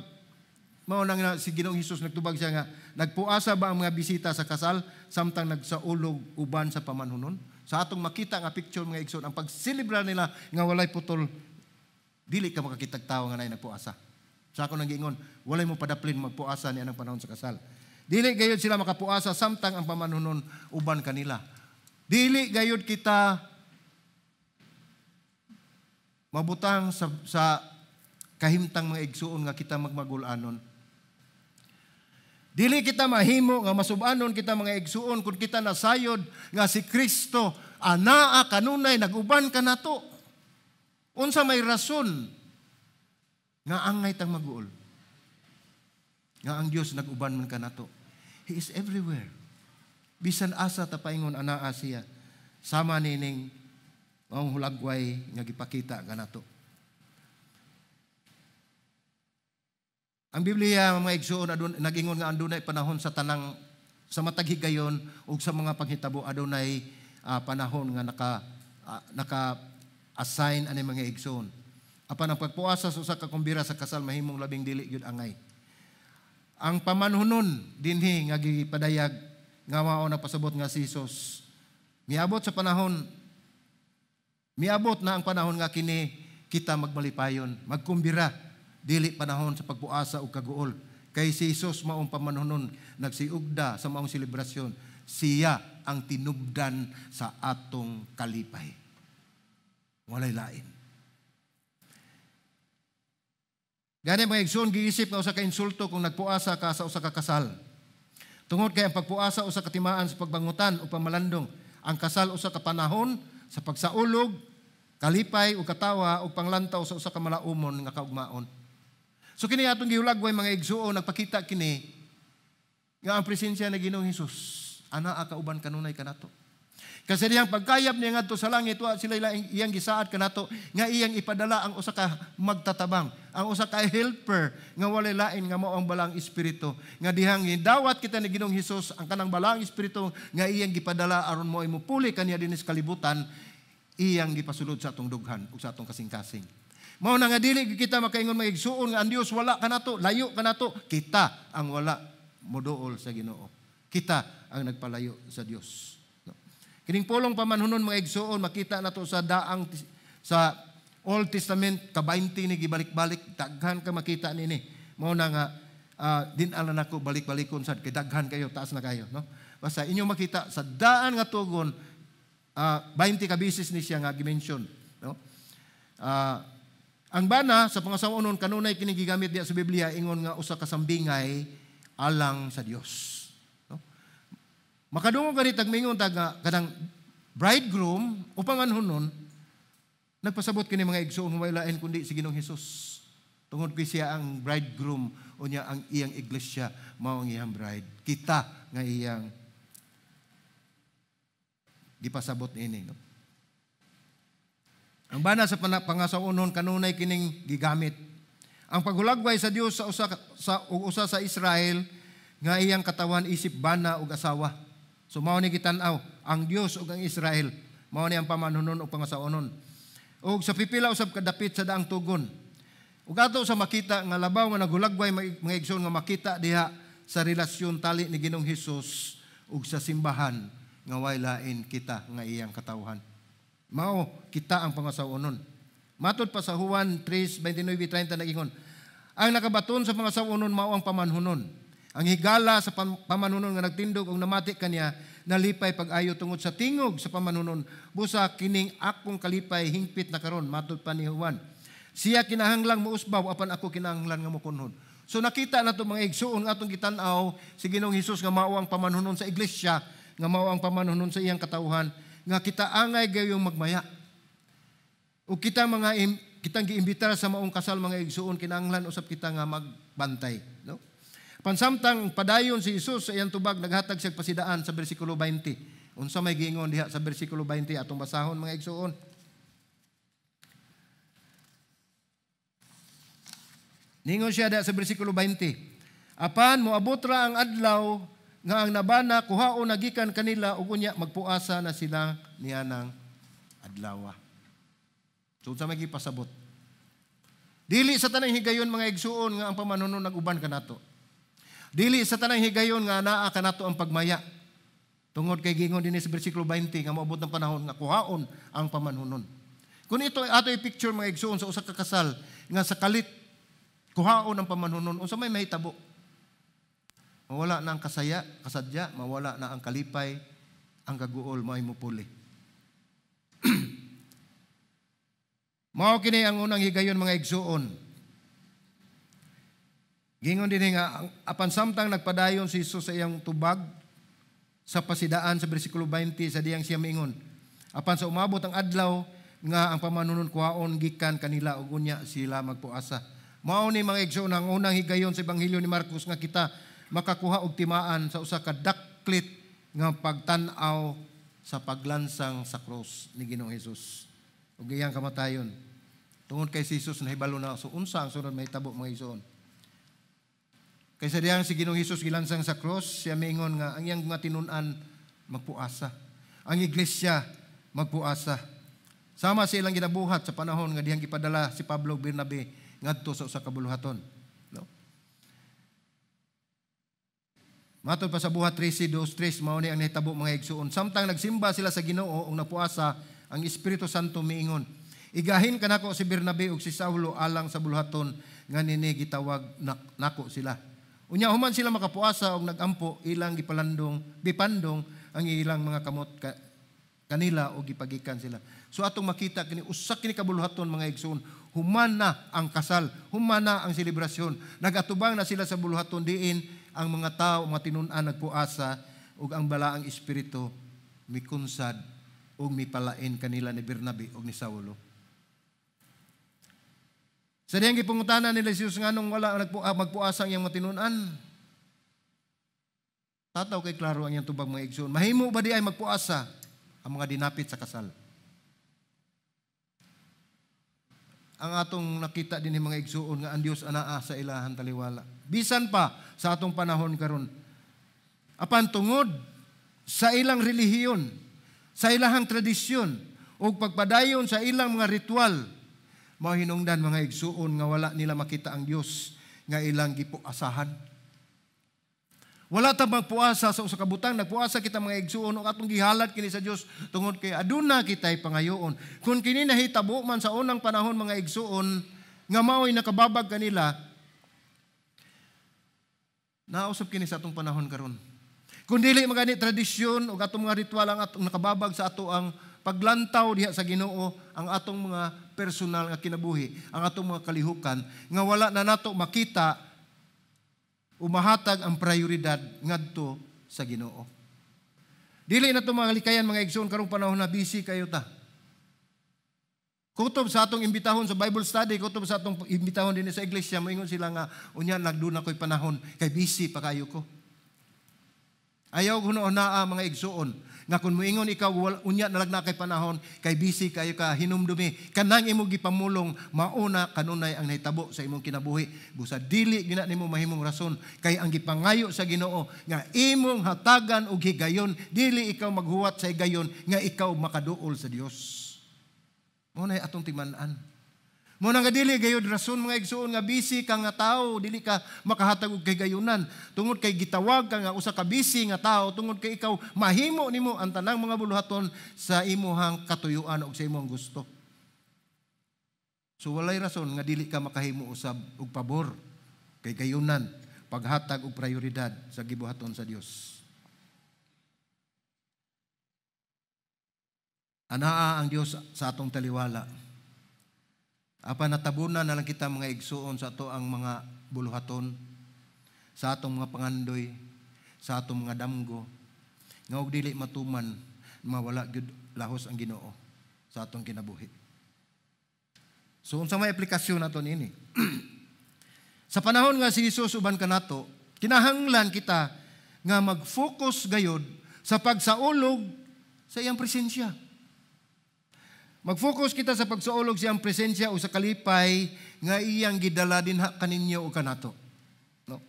mao nang si Ginoong Hesus nagtubag siya nga nagpuasa ba ang mga bisita sa kasal samtang nagsaulog uban sa pamanhunon? Sa atong makita nga picture, mga igsoon, ang pagselebrar nila nga walay putol, dili ka makakitag tawo nga naay nagpuasa. Sa ako nang giingon, walay mo padaplin magpuasa ni anang panahon sa kasal. Dili gayud sila makapuasa samtang ang pamanhunon uban kanila. Dili gayud kita mabutang sa kahimtang, mga igsuon, nga kita magmagulanon. Dili kita mahimo nga masubanon kita, mga igsuon, kung kita nasayod nga si Kristo anaa kanunay naguban kanato. Unsa may rason nga angay tang maguol? Nga ang Dios nag-uban man kanato. He is everywhere. Bisan asa ta paingon, anaa siya. Sama nining maong hulagway nga gipakita kanato. Ang Biblia, mga igsuon, adun, nagingon nga adunay panahon sa tanang sa matag higayon ug sa mga panghitabo, adunay panahon nga naka naka assign ani, mga igsuon. Apan ang pagpuasa sa usa ka kumbira sa kasal mahimong labing dili gyud angay. Ang pamanhunon dinhi nga gipadayag nga mao na pasabot nga si Jesus miabot sa panahon, miabot na ang panahon nga kini kita magmalipayon, magkumbira, dili panahon sa pagpuasa ug kaguol. Kay si Jesus maong pamanhunon, nagsiugda sa maong selebrasyon. Siya ang tinubdan sa atong kalipay. Walay lain. Gani mga igsoon, giisip nga usa ka insulto kung nagpuasa ka sa usa ka kasal. Tungod kay ang pagpuasa usa ka timaan sa pagbangutan o pamalandong. Ang kasal usa ka panahon sa pagsaulog, kalipay ug katawa ug panglantaw sa usa ka malaumon nga kaugmaon. So kini atong gihulagway mga igsuon, nagpakita kini nga ang presensya ni Ginoong Hesus anaa kauban kanunay kanato. Kasi diyang pagkayab niya ngadto sa langit, wa sila iyang gisaad kanato nga iyang ipadala ang usa ka magtatabang, ang usa ka helper nga walay lain nga mao ang Balaang Espiritu. Nga dihang gidawat kita ni Ginoong Hesus ang kanang Balaang Espiritu nga iyang gipadala aron mo mupuli kaniya dinhi sa kalibutan, iyang gipasulod sa atong dughan ug sa atong kasing-kasing. Mao na nga dili kita makaingon mga igsuon nga ang Dios wala kanato, layo kanato, kita ang wala moduol sa Ginoo. Kita ang nagpalayo sa Dios. Kining pulong pamanhunon mga igsuon makita nato sa daang sa Old Testament ka-20 ni gibalik-balik, daghan ka makita nini. Mao na nga din-ala nako balik-balikon sad kay daghan kayo, taas na kayo, no? Basta inyo makita sa daan nga tugon 20 ka beses ni siya nga gi-mention, no? Ang bana sa pangasaw-onon kanunay kini gigamit diya sa Biblia ingon nga usa ka sambingay alang sa Dios. Makadungog gani tag mingon tag nga kanang bridegroom o panganhonon nagpasabot kini mga igsoon way lain kundi si Ginoong Hesus. Tungod kay siya ang bridegroom unya ang iyang iglesia mao ang iyang bride. Kita nga iyang gipasabot niini, no? Ang bana sa pangasaw-onon kanunay kining gigamit. Ang paghulagway sa Dios sa usa sa usa sa Israel nga iyang katawan isip bana ug asawa. So mao ni gitan-aw ang Dios ug ang Israel. Mao ni ang pamanhunon ug pangasaw-onon. Ug sa pipila usab kadapit sa daang tugon. Ug ato sa makita nga labaw nga naghulagway mga igsoon nga makita diha sa relasyon tali ni Ginoong Hesus ug sa simbahan nga way lain kita nga iyang katawhan. Mao kita ang pangasaw-onon. Matod pa sa Juan 3:29-30 nagingon, ang nakabaton sa pangasaw-onon mao ang pamanhunon. Ang higala sa pamanhunon nga nagtindog og namati kaniya nalipay pag-ayo tungod sa tingog sa pamanhunon. Busa kining akong kalipay hingpit na karon, matod pa ni Juan. Siya kinahanglang mousbaw apan ako kinahanglan nga mokunhod. So nakita nato mga igsuon nga atong gitan-aw si Ginoong Hesus nga mao ang pamanhunon sa iglesia, nga mao ang pamanhunon sa iyang katawhan, nga kita angay gayong magmaya. Ug kita mga kitang giimbitar sa maong kasal mga igsuon kinahanglan usab kita nga magbantay, no? Pansamtang padayon si Hesus sa iyang tubag naghatag siya pasidaan sa bersikulo 20. Unsa may giingon diha sa bersikulo 20 atong basahon mga igsuon. Ningon siya diha sa bersikulo 20. Apan moabot ra ang adlaw nga ang nabana kuhaon na gikan kanila ug unya magpuasa na sila nianang adlaw. So unsa may gipasabot? Dili sa tanang higayon mga igsuon nga ang pamanhunon nag-uban kanato. Dili sa tanang higayon nga naa kanato ang pagmaya. Tungod kay gingon dinhi sa bersikulo 20 nga moabot ng panahon nga kuhaon ang pamanhunon. Kung ito ato i-picture mga igsuon sa usa ka kasal nga sa kalit kuhaon ang pamanhunon, unsa may mahitabo? Mawala na ang kasaya, kasadya, mawala na ang kalipay, ang kaguol mao'y mupuli. Mao kini ang unang higayon mga igsuon. Gingon dinhi nga apan samtang nagpadayon si Hesus sa iyang tubag sa pasidaan sa bersikulo 20 sa diyang siya miingon. Apan sa umabot ang adlaw nga ang pamanunon kuhaon gikan kanila ug unya sila magpuasa. Mao ni mga igsoon ang unang higayon sa Ebanghelyo ni Marcos nga kita makakuha og timaan sa usa ka daklit nga pagtan-aw sa paglansang sa krus ni Ginoong Hesus ug iyang kamatayon. Tungod kay si Hesus nahibalo na so unsa ang sunod mahitabo mga igsoon. Kaysa diyang si Ginoong Hesus gilansang sa cross, siya miingon nga ang iyang mga tinun-an magpuasa. Ang iglesia magpuasa. Sama sa ilang ginabuhat sa panahon nga dihang gipadala si Pablo ug Bernabe ngadto sa usa ka buluhaton. No? Matod pa sa Buhat 13:2-3, mao ni ang nahitabo, mga igsuon. Samtang nagsimba sila sa Ginoo ug napuasa, ang Espiritu Santo miingon, "Igahin kanako si Bernabe ug si Saulo alang sa buluhaton nga nini gitawag nako sila." Unya human sila makapuasa og nagampo, ilang gipalandong, gipandong ang ilang mga kamot kanila o gipagikan sila. So atong makita kini, usa kini ka buluhaton, mga igsoon, human na ang kasal, human na ang selebrasyon. Nagatubang na sila sa buluhaton diin ang mga tao, mga tinun-an nagpuasa ug ang Balaang Espiritu mikunsad ug mipalain kanila ni Bernabe ug ni Saulo. Sa diyang gipangutana nila si Jesus nganong wala magpuasa ang iyang mga tinun-an. Tataw kay klaro ang iyang tubag, mga igsoon. Mahimo ba diay magpuasa ang mga dinapit sa kasal? Ang atong nakita din mga igsuon nga ang Dios anaa sa ilahan taliwala. Bisan pa sa atong panahon karon. Apan tungod sa ilang relihiyon, sa ilahang tradisyon ug pagpadayon sa ilang mga ritual, mao hinungdan, mga igsuon, nga wala nila makita ang Dios nga ilang gipuasahan. Wala ta magpuasa sa usa ka butang, nagpuasa kita, mga igsuon, ug atong gihalad kini sa Dios tungod kay aduna kitay pangayoon. Kung kini nahitabo man sa unang panahon, mga igsuon, nga mao'y nakababag kanila, nausab kini sa atong panahon karon. Kung dili magani tradisyon ug atong mga ritual ang atong nakababag sa ato ang paglantaw diha sa Ginoo, ang atong mga personal nga kinabuhi, ang atong mga kalihukan nga wala na nato makita umahatag ang prioridad ngadto sa Ginoo. Dili na to mga likayan, mga igsoon, karong panahon na busy kayo ta. Kutob sa atong imbitahon sa Bible study, kutob sa atong imbitahon din sa iglesia, moingon sila nga unya nagduna ko'y panahon kay busy pa kayo ko. Ayaw huno-hunaa, mga igsuon, nga kung moingon ikaw unya nalag na kay panahon kay busy kayo ka, hinumdumi kanang imong gipamulong mauna kanunay ang nahitabo sa imong kinabuhi. Busa dili gina nimo mahimong rason kay ang gipangayo sa Ginoo nga imong hatagan og higayon, dili ikaw maghuwat sa higayon nga ikaw makaduol sa Dios. Mao na atong timan-an. Mo na nga dili gayud rason, mga igsuon, nga busy ka nga tao, dili ka makahatag og kahigayunan tungod kay gitawag ka nga usa ka busy nga tao tungod kay ikaw mahimo nimo ang tanang mga buluhaton sa imuhang katuyuan ug sa imong gusto. So walay rason nga dili ka makahimo usab og pabor kay gayunan, paghatag og prioridad sa gibuhaton sa Dios. Anaa ang Dios sa atong taliwala. Apan natabunan na lang kita, mga igsuon, sa ato ang mga buluhaton, sa atong mga pangandoy, sa atong mga damgo, nga og dili matuman, mawala gyud lahos ang Ginoo sa atong kinabuhi. So unsa may aplikasyon nato niini? Sa panahon nga si Jesus uban kanato, kinahanglan kita nga mag-focus gayod sa pagsaulog sa iyang presensya. Mag-focus kita sa pagsaulog sa iyang presensya o sa kalipay nga iyang gidala dinha kaninyo o kanato. No?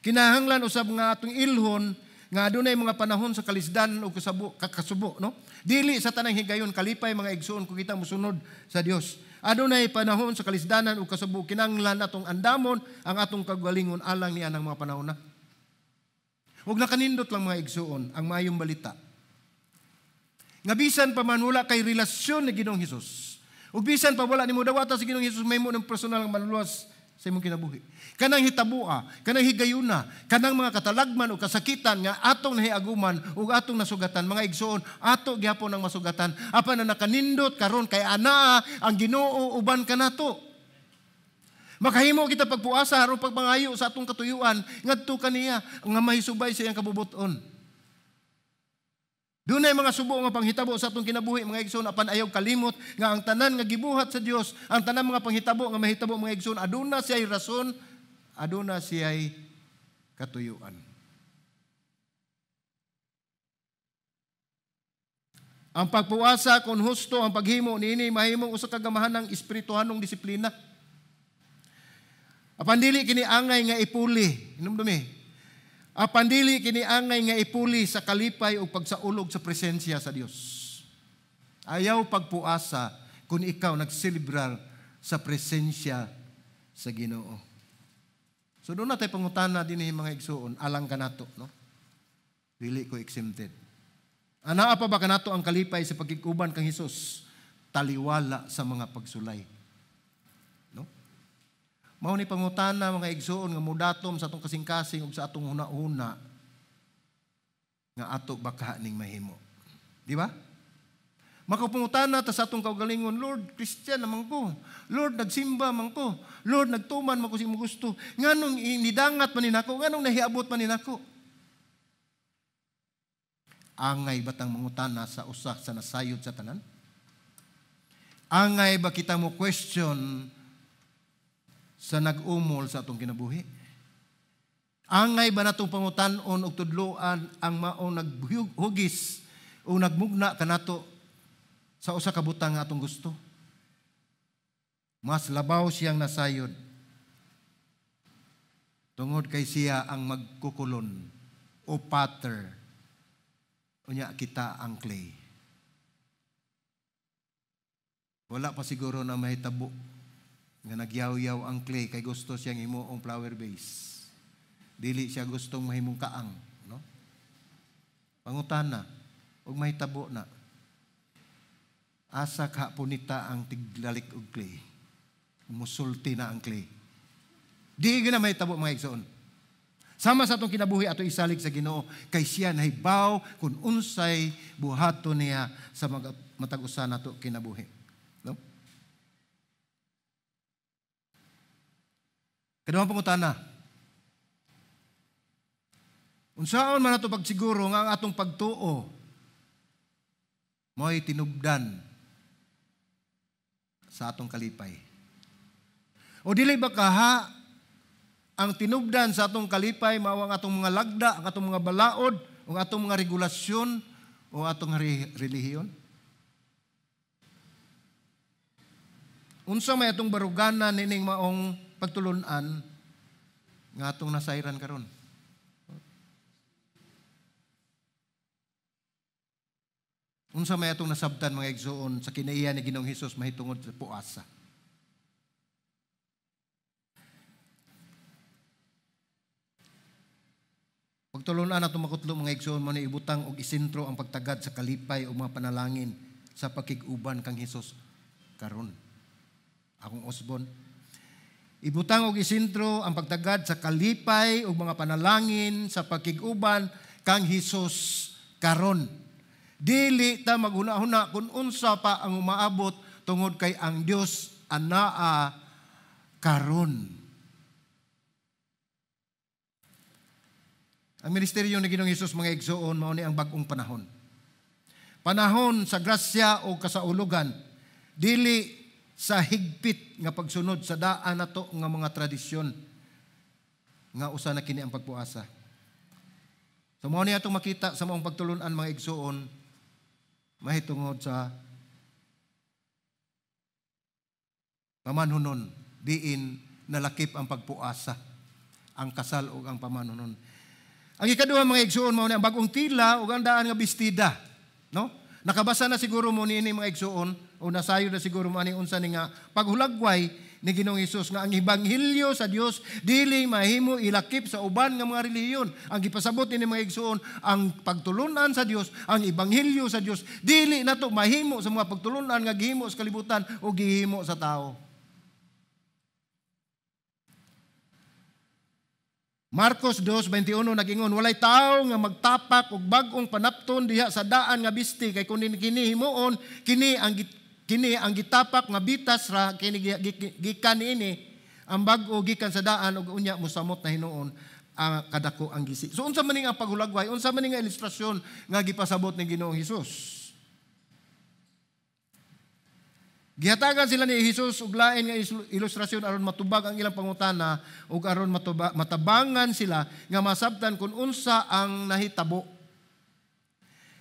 Kinahanglan usab nga atong ilhon nga adunay mga panahon sa kalisdan o kasubo, no? Dili sa tanang higayon kalipay, mga igsuon, kung kita mosunod sa Dios. Adunay panahon sa kalisdanan o kasubo, kinahanglan atong andamon ang atong kagalingon alang niya ng mga panahon na. Ug nakanindot lang, mga igsuon, ang maayong balita nga bisan pa man wala kay relasyon ni Ginoong Hesus, ug bisan pa wala nimo dawata sa Ginoong Hesus mahimo ng personal ang manluwas sa imong kinabuhi. Kanang hitabua, kanang higayuna, kanang mga katalagman o kasakitan nga atong nahiaguman ug atong nasugatan, mga igsuon, ato gihapon ang masugatan apan na nakanindot karon kay anaa ang Ginoo uban kanato. Makahimo kita pagpuasa aron pagpangayo sa atong katuyuan ngadto kaniya nga mahisubay sa iyang kabubuton. Dunay mga subo nga panghitabo sa atong kinabuhi, mga igsoon, apan ayaw kalimot nga ang tanan nga gibuhat sa Dios, ang tanan mga panghitabo nga mahitabo, mga igsoon, aduna siya'y rason, aduna siya'y katuyuan. Ang pagpuasa, kung husto ang paghimo niini, mahimong usa ka gamahanang espirituhanong disiplina. Apan dili kini angay nga ipuli, hinumdumi. Apan dili kini angay nga ipuli sa kalipay o pagsaulog sa presensya sa Dios. Ayaw pagpuasa kung ikaw nagselebrar sa presensya sa Ginoo. So doon na tayo pangutana din mga igsuon, alang kanato, no? Dili ko exempted. Anaa pa ba kanato ang kalipay sa pagkikuban kang Hesus? Taliwala sa mga pagsulay. No? Mao ni pangutana mga igsuon nga mudatom sa atong kasing-kasing ug sa atong huna-huna nga ato baka ning mahimo. Di ba? Makapangutana ta sa atong kaugalingon, Lord, Christian naman ko. Lord, nagsimba man ko. Lord, nagtuman man ko sa imong gusto. Nganong nidangat man ninako? Nganong nahiabot man ninako? Angay batang mangutana sa usa sa nasayod sa tanan? Angay ba kita mo question sa nag-umol sa atong kinabuhi? Angay ba natong pangutan-on og tudloan ang maong naghugis o nagmugna kanato sa usa ka butang nga atong gusto? Mas labaw siyang nasayod tungod kay siya ang magkukulon o potter, unya kita ang clay. Wala pa siguro na mahitabo nga nagyaw-yaw ang clay kay gusto siyang himuong flower vase. Dili siya gustong mahimong kaang, no? Pangutana ug mahitabo na. Asa ka punita ang tiglalik og clay? Musulti na ang clay. Di gyud na mahitabo mga igsoon. Sama sa atong kinabuhi ato isalig sa Ginoo kay siya nahibaw kung unsay buhaton niya sa matag usa nato kinabuhi. No? Kaduhang pangutana. Unsaon man ato pagsiguro nga ang atong pagtuo mo'y tinubdan sa atong kalipay? O dili ba kaha ang tinubdan sa atong kalipay mao ang atong mga lagda, ang atong mga balaod, ang atong mga regulasyon o atong relihiyon? Unsa may atong baruganan nining maong pagtulun-an nga atong nasayran karon? Unsa may atong nasabtan mga igsoon sa kinaiya ni Ginoong Hesus mahitungod sa puasa? Pagtulunan ato makutlo mga igsoon mo ni ibutang og isentro ang pagtagad sa kalipay o mga panalangin sa pakig-uban kang Hesus karon. Akong usbon. Ibutang og isentro ang pagtagad sa kalipay o mga panalangin sa pakig-uban kang Hesus karon. Dili ta maghuna-huna kung unsa pa ang umaabot tungod kay ang Dios anaa karon. Ang ministeryo ni Ginoong Hesus mga igsoon mao ni ang bag-ong panahon. Panahon sa grasya o kasaulugan, dili sa higpit nga pagsunod sa daan nato nga mga tradisyon nga usa na kini ang pagpuasa. So mao ni atong makita sa maong pagtulun-an mga igsoon mahitungod sa pamanhunon diin nalakip ang pagpuasa, ang kasal ug ang pamanhunon. Ang ikaduha mga igsoon mao ni ang bag-ong tila ug ang daan nga bestida, no? Nakabasa na siguro mo niini mga igsoon o nasayo na siguro mo ani unsa ni nga paghulagway ni Ginoong Hesus nga ang ebanghelyo sa Dios dili mahimo ilakip sa uban nga mga relihiyon. Ang gipasabot ni mga igsoon ang pagtulunan sa Dios, ang ebanghelyo sa Dios dili nato mahimo sa mga pagtulunan nga gihimo sa kalibutan o gihimo sa tao. Marcos 2:21 nag-ingon, walay tawo nga magtapak og bag-ong panapton diha sa daan nga bisti kay kun kini himuon kini ang gitapak nga bitas ra kini gikan niini ang bag-o gikan sa daan ug unya mosamot na hinuon ang kadako ang gisi. So unsa man ning ang paghulagway, unsa man ning nga ilustrasyon nga gipasabot ni Ginoong Hesus? Gihatagan sila ni Hesus og lain nga ilustrasyon aron matubag ang ilang pangutana ug aron matabangan sila nga masabtan kung unsa ang nahitabo.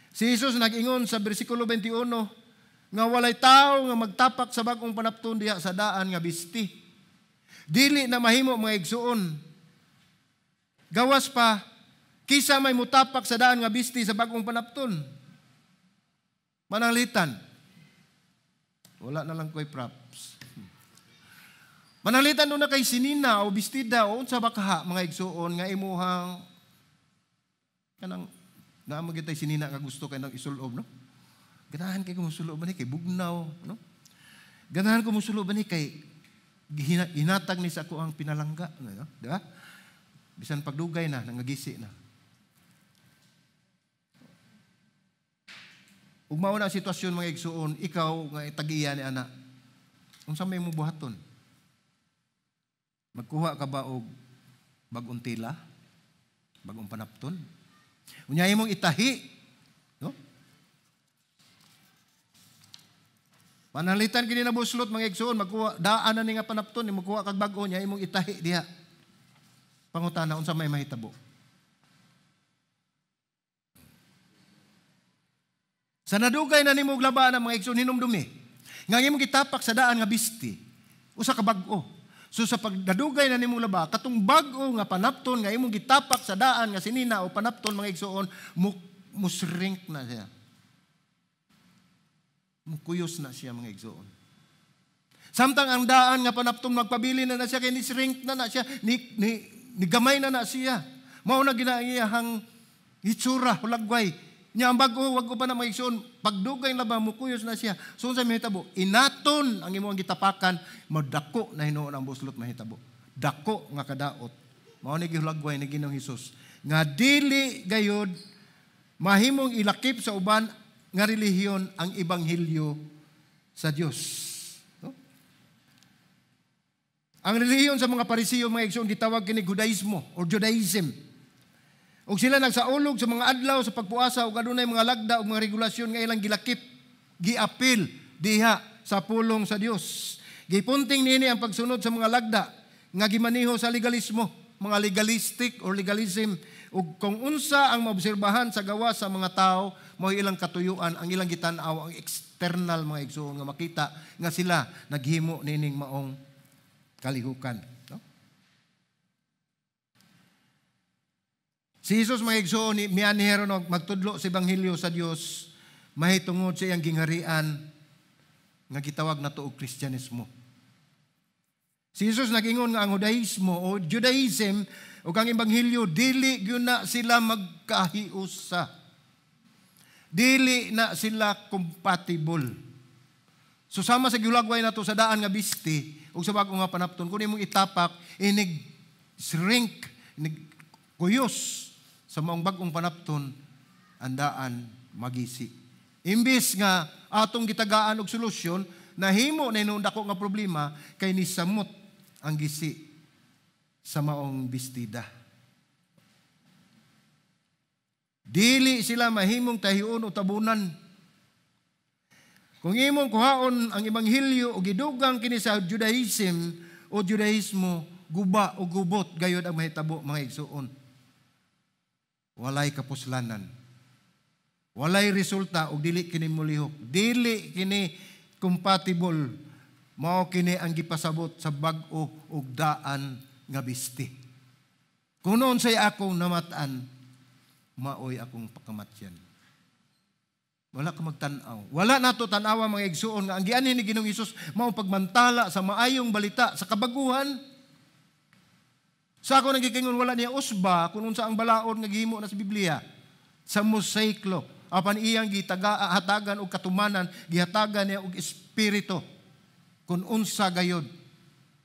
Si Hesus nag-ingon sa bersikulo 21 nga walay tawo nga magtapak sa bag-ong panapton diha sa daan nga bisti. Dili na mahimo mga igsuon. Gawas pa kisa may mutapak sa daan nga bisti sa bag-ong panapton. Mananglitan. Wala na lang ko'y props. Manalitan na kay sinina o bestida o unsa ba kaha, mga igsuon, nga imuhang kanang naa man gyud sinina nga gusto kay nang isulob, no? Ganahan kay ko musulob ni kay bugnaw, no? Ganahan ko musulob ni kay hinatag ni sa ako ang pinalangga, no? Di ba? Bisan pagdugay na, nangagisi na. Ug mao na ang sitwasyon, mga igsuon, ikaw nga tagiya ni ana. Unsa may mo buhaton? Magkuha ka ba og bag-ong tela? Bag-ong panapton? Unya imong itahi, no? Panalitan kini na buslot, mga igsuon, magkuha daan na ni nga panapton, magkuha kag bag-o, nya imong itahi diha. Pangutana, unsa may mahitabo? Sa nadugay na nimo labaan ang mga igsoon, hinumdumi nga imong gitapak sa daan nga bisti, usa ka bag-o. So sa pagdadugay na nimo laba, katong bag-o nga panapton nga imong gitapak sa daan nga sinina o panapton, mga igsoon, mushrink na siya. Mukuyos na siya, mga igsoon. Samtang ang daan nga panapton magpabili na na siya kay ni shrink na na siya, ni gamay na na siya. Mao na ginaiyahang hitsura, hulagway. Nya ang bag-o, wag ko pa na mga igsoon, pagdugay na ba, mukuyos na siya. So unsa mahitabo? Inaton ang imong gitapakan, madako na hinuon ang buslot mahitabo. Dako nga kadaot. Mao ni gihulagway ni Ginoong Hesus nga dili gayud mahimong ilakip sa uban nga relihiyon ang ebanghelyo sa Dios. No? Ang relihiyon sa mga Parisiyo, mga igsoon, gitawag kini Judaismo or Judaism. Og sila nagsaulog sa mga adlaw sa pagpuasa ug adunay mga lagda ug mga regulasyon nga ilang gilakip, giapil diha sa pulong sa Dios. Gipunting niini ang pagsunod sa mga lagda nga gimaniho sa legalismo, mga legalistic or legalism, ug kung unsa ang maobserbahan sa gawas sa mga tao, mao ilang katuyuan, ang ilang gitan-aw ang external, mga igsoon, nga makita nga sila naghimo niining maong kalihukan. No? Si Jesus, mga igsoon, mianhero no, magtudlo sa ebanghelyo sa Dios mahitungod sa iyang gingharian nga gitawag nato og Kristyanismo. Si Jesus nag-ingon nga ang Judaismo o Judaism ug ang ebanghelyo dili gyud na sila magkahiusa. Dili na sila compatible. So sama sa gihulagway nato sa daan nga bisti ug sa bag-o nga panapton, kun imong itapak inig shrink, inig kuyos sa maong bag-ong panapton, andaan magisi. Imbis nga atong gitagaan og solusyon, nahimo na hinuon dako nga problema kay nisamot ang gisi sa maong bestida. Dili sila mahimong tahion o tabunan. Kung imong kuhaon ang ebanghelyo o gidugang kini sa Judaism o Judaismo, guba o gubot gayod ang mahitabo, mga igsuon. Walay kapuslanan. Walay resulta og dili kini molihok. Dili kini compatible. Mao kini ang gipasabot sa bag-o ug daan nga bisti. Kung noon say akong namatan, maoy akong pakamatyan. Wala ka magtan-aw. Wala nato tan-awa, mga igsuon, nga ang gianhin ni Ginoong Hesus mao pagmantala sa maayong balita sa kabaguhan. Sa ako nagikingon, wala niya usba kung unsa ang balaod nga gihimo na sa Biblia sa Mosaic Law. Apan iyang gitaga hatagan og katumanan, gihatagan niya og espiritu kung unsa gayod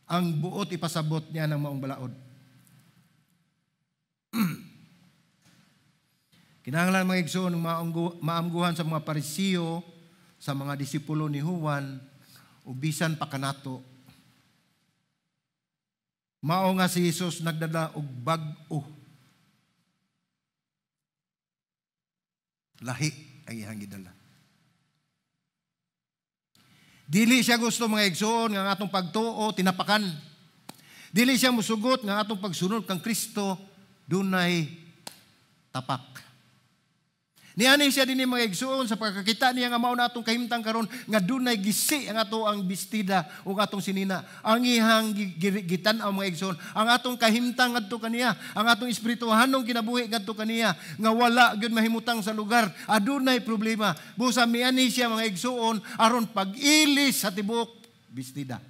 ang buot ipasabot niya ng maong balaod. Kinahanglan, mga igsoon, maamguhan sa mga Parisiyo, sa mga disipulo ni Juan, ug bisan pa kanato. Mao nga si Jesus nagdala og bag-o. Lahi ang iyang gidala. Dili siya gusto, mga igsoon, nga ang atong pagtuo tinapakan. Dili siya musugot nga ang atong pagsunod kang Kristo dunay tapak. Niani siya dinhi, mga igsuon, sa pagkakita niya nga mao na atong kahimtang karon nga dunay gisi ang ato ang bestida ug atong sinina. Ang iyang gitan-aw, mga igsuon, ang atong kahimtang ngadto kaniya, ang atong espirituhanong kinabuhi ngadto kaniya nga wala gyud mahimutang sa lugar, adunay problema. Busa miani siya, mga igsuon, aron pag-ilis sa tibuok bestida.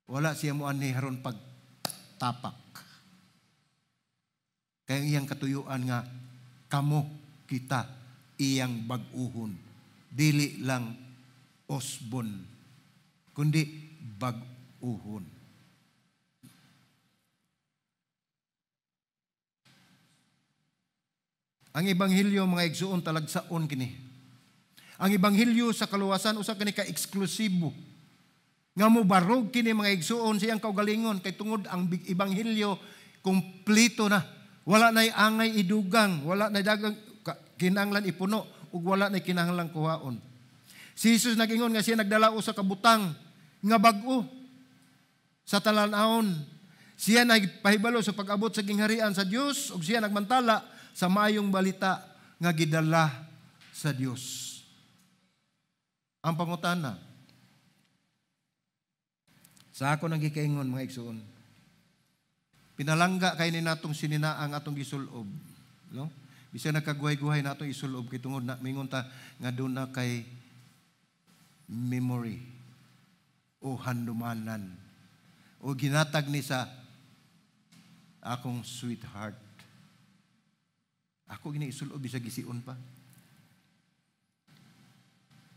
Wala siya moanhi aron pagtapak. Kaya ang iyang katuyuan nga kamo kita iyang bag-uhon. Dili lang usbon, kundi bag-uhon. Ang ebanghelyo, mga igsuon, talagsaon kini. Ang ebanghelyo sa kaluwasan usa kini ka eksklusibo. Nga mobarog kini, mga igsuon, siyang kaugalingon kay tungod ang ebanghelyo kumpleto na. Wala na'y angay idugang, wala na'y dagang kinahanglan ipuno ug wala na'y kinahanglan kuhaon. Si Jesus nag-ingon nga siya nagdala usa ka butang nga bag-o sa talan-awon. Siya nagpahibalo sa pag-abot sa gingharian sa Dios ug siya nagmantala sa maayong balita nga gidala sa Dios. Ang pangutana sa ako nang gikaingon, mga igsuon, pinalangga kay ni natong sinina ang atong gisulob, no? Bisan nakaguhay-guhay na atong isulob kay tungod na mingon ta nga doon na kay memory o handumanan o ginatag ni sa akong sweetheart. Ako gini isulob bisag gision pa.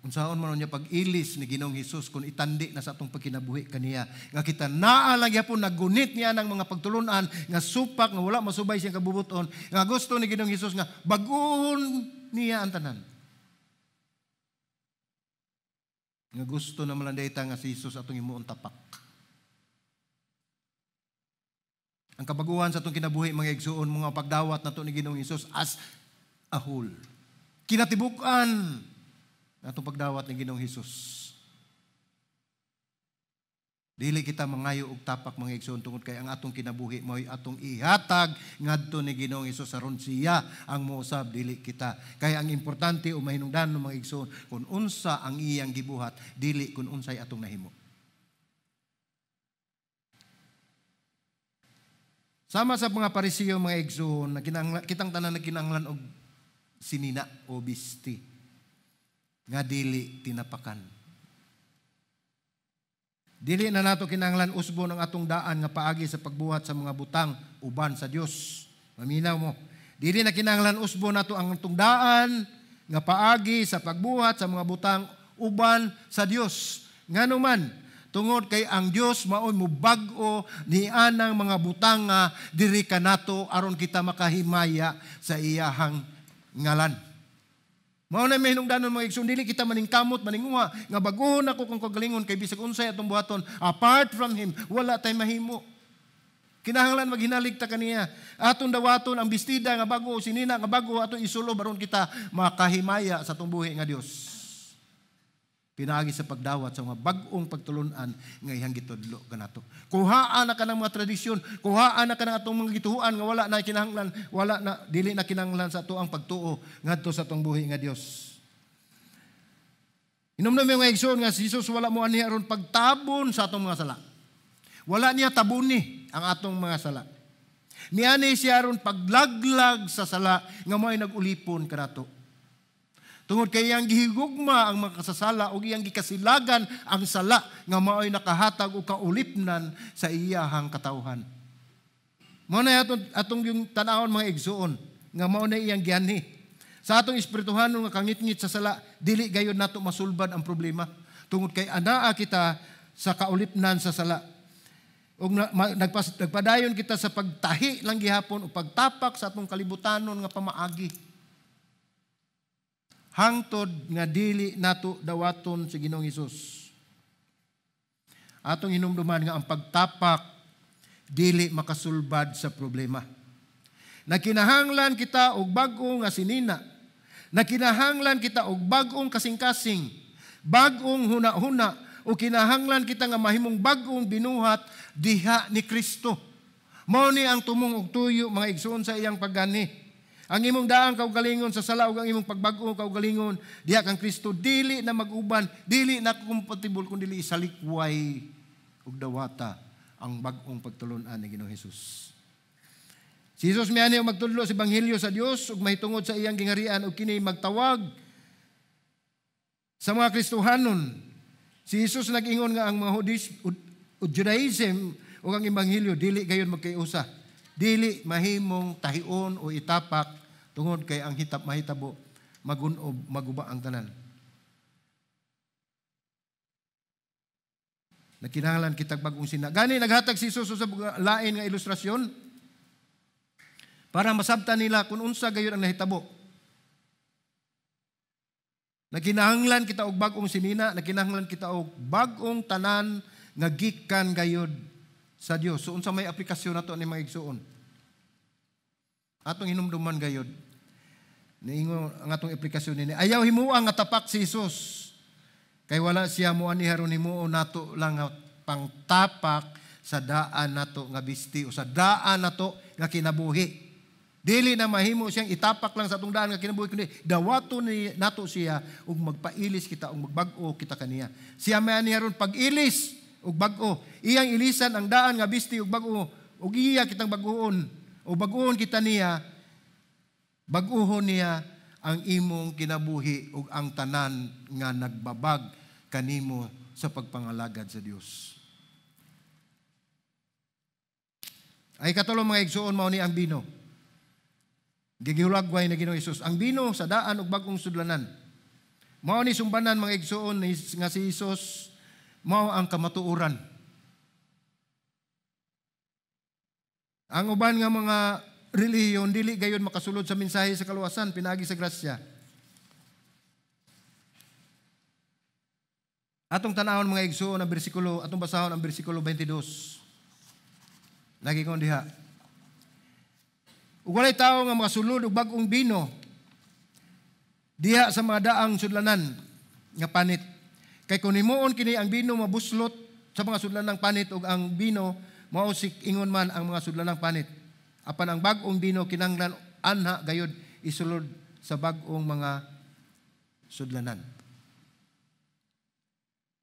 Unsaon man niya pag-ilis ni Ginoong Hesus kung itandi na sa atong pagkinabuhi kaniya nga kita naa lang gyapon naggunit niya ng mga pagtulunan nga supak nga wala masubay siyang kabubuton nga gusto ni Ginoong Hesus nga bag-uhon niya ang tanan. Nga gusto na malanday ta nga si Hesus atong himuon tapak. Ang kabaguhan sa atong kinabuhi, mga igsuon, mga pagdawat nato ni Ginoong Hesus as a whole. Kinatibuk-an atong pagdawat ni Ginoong Hesus. Dili kita mangayo og tapak, mga igsoon, tungod kay ang atong kinabuhi mao'y atong ihatag ngadto ni Ginoong Hesus aron siya ang mousab, dili kita. Kay ang importante o mahinungdan, mga igsoon, kung unsa ang iyang gibuhat, dili kung unsay atong nahimo. Sama sa mga Parisiyo, mga igsoon, na kitang tanan nagkinahanglan og sinina o bisti nga dili tinapakan. Dili na nato kinahanglan usbon ang atong daan nga paagi sa pagbuhat sa mga butang uban sa Dios. Maminaw mo. Dili na kinahanglan usbon nato ang atong daan nga paagi sa pagbuhat sa mga butang uban sa Dios. Ngano man, tungod kay ang Dios maoy mobag-o ni anang mga butang nga diri kanato aron kita makahimaya sa iyahang ngalan. Mao na may hinungdanon, mga igsoon, dili kita maningkamot, maninguha nga bag-ohon ako kung kagalingon kay bisag unsay atong buhaton, apart from him wala tay mahimo. Kinahanglan maghinalig ta kaniya. Atong dawaton ang bestida nga bag-o, sinina nga bag-o atong isulob aron kita makahimaya sa atong buhi nga Dios. Pinaagi sa pagdawat sa mga bag-ong pagtulunan nga iyang gitudlo kanato. Kuhaan na kanang mga tradisyon, kuhaan na kanang atong mga gituhuan nga wala na kinahanglan, wala na dili na kinahanglan sa ato ang pagtuo ngadto sa atong buhi nga Dios. Inom na mga igsoon nga si Jesus wala mo ani aron pagtabon sa atong mga sala. Wala niya tabuni ang atong mga sala. Niani siya aron paglaglag sa sala nga mo'y nag-ulipon kanato. Tungod kay iyang gihigugma ang mga kasasala ug iyang gikasilagan ang sala nga mao'y nakahatag og kaulipnan sa iyahang katawhan. Mao na atong yung tan-awon, mga igsuon, nga mao na iyang gianhi. Sa atong espirituhanon nga kangitngit sa sala, dili gayon nato masulbad ang problema. Tungod kay anaa kita sa kaulipnan sa sala. Ug nagpadayon kita sa pagtahi lang gihapon o pagtapak sa atong kalibutanon nga pamaagi. Hangtod nga dili nato dawaton si Ginoong Hesus. Atong hinumduman nga ang pagtapak dili makasulbad sa problema. Nakinahanglan kita og bag-o nga sinina. Nakinahanglan kita og bag-ong kasing-kasing, bag-ong huna-huna, o kinahanglan kita nga mahimong bag-ong binuhat diha ni Kristo. Mao ni ang tumong og tuyo, mga igsoon, sa iyang paggani. Ang imong daang kaugalingon sa sala ug ang imong pagbag-o kaugalingon diha kang Kristo dili na mag-uban, dili na compatible kun dili isalikway ug dawata ang bag-ong pagtulun-an ni Ginoong Hesus. Si Jesus miani og magtudlo sa ebanghelyo sa Dios ug mahitungod sa iyang gingharian ug kini magtawag sa mga Kristohanon. Si Jesus nag-ingon nga ang mga Judaism ug ang ebanghelyo dili gayon magkaiusa. Dili mahimong tahion o itapak tungod kay ang hitap mahitabo magunob maguba ang tanan. Nagkinahanglan kitag bag-ong sina. Gani naghatag si Jesus sa lain nga ilustrasyon para masabtan nila kung unsa gayon ang nahitabo. Nagkinahanglan kita og bag-ong sinina, nagkinahanglan kita og bag-ong tanan nga gikan gayod sa Dios. So unsa may aplikasyon nato ni mga igsuon? Atong hinumduman gayod. Niingon ang atong aplikasyon nini. Ayaw himuang nga tapak si Jesus. Kay wala siya moani haron himuon nato lang pangtapak sa daan nato nga bisti o sa daan nato nga kinabuhi. Dili na mahimo siyang itapak lang sa atong daan nga kinabuhi kundi dawato ni nato siya ug magpailis kita ug magbag-o kita kaniya. Siya may ani haron pag-ilis ug bag-o. Iyang ilisan ang daan nga bisti ug bag-o ug iya kitang bag-oon o bag-oon kita niya, bag-ohon niya ang imong kinabuhi ug ang tanan nga nagbabag kanimo sa pagpangalagad sa Dios. Ay katulo mga igsuon, mao ni ang bino. Gigihulagway na Ginoong Hesus ang bino sa daan ug bag-ong sudlanan. Mao ni sumbanan mga igsuon nga si Hesus mao ang kamatuoran. Ang uban nga mga relihiyon dili gayon makasulod sa mensahe sa kaluwasan pinaagi sa grasya. Atong tanawon mga igsuon ang bersikulo, atong basahon ang bersikulo 22. Nagingon diha. Ug walay tawo nga makasulod og bag-ong bino diha sa mga daang sudlanan nga panit. Kay kun himuon kini ang bino mabuslot sa mga sudlanang panit ug ang bino mausik ingon man ang mga sudlanang panit. Apan ang bag-ong bino kinahanglan anha gayud isulod sa bag-ong mga sudlanan.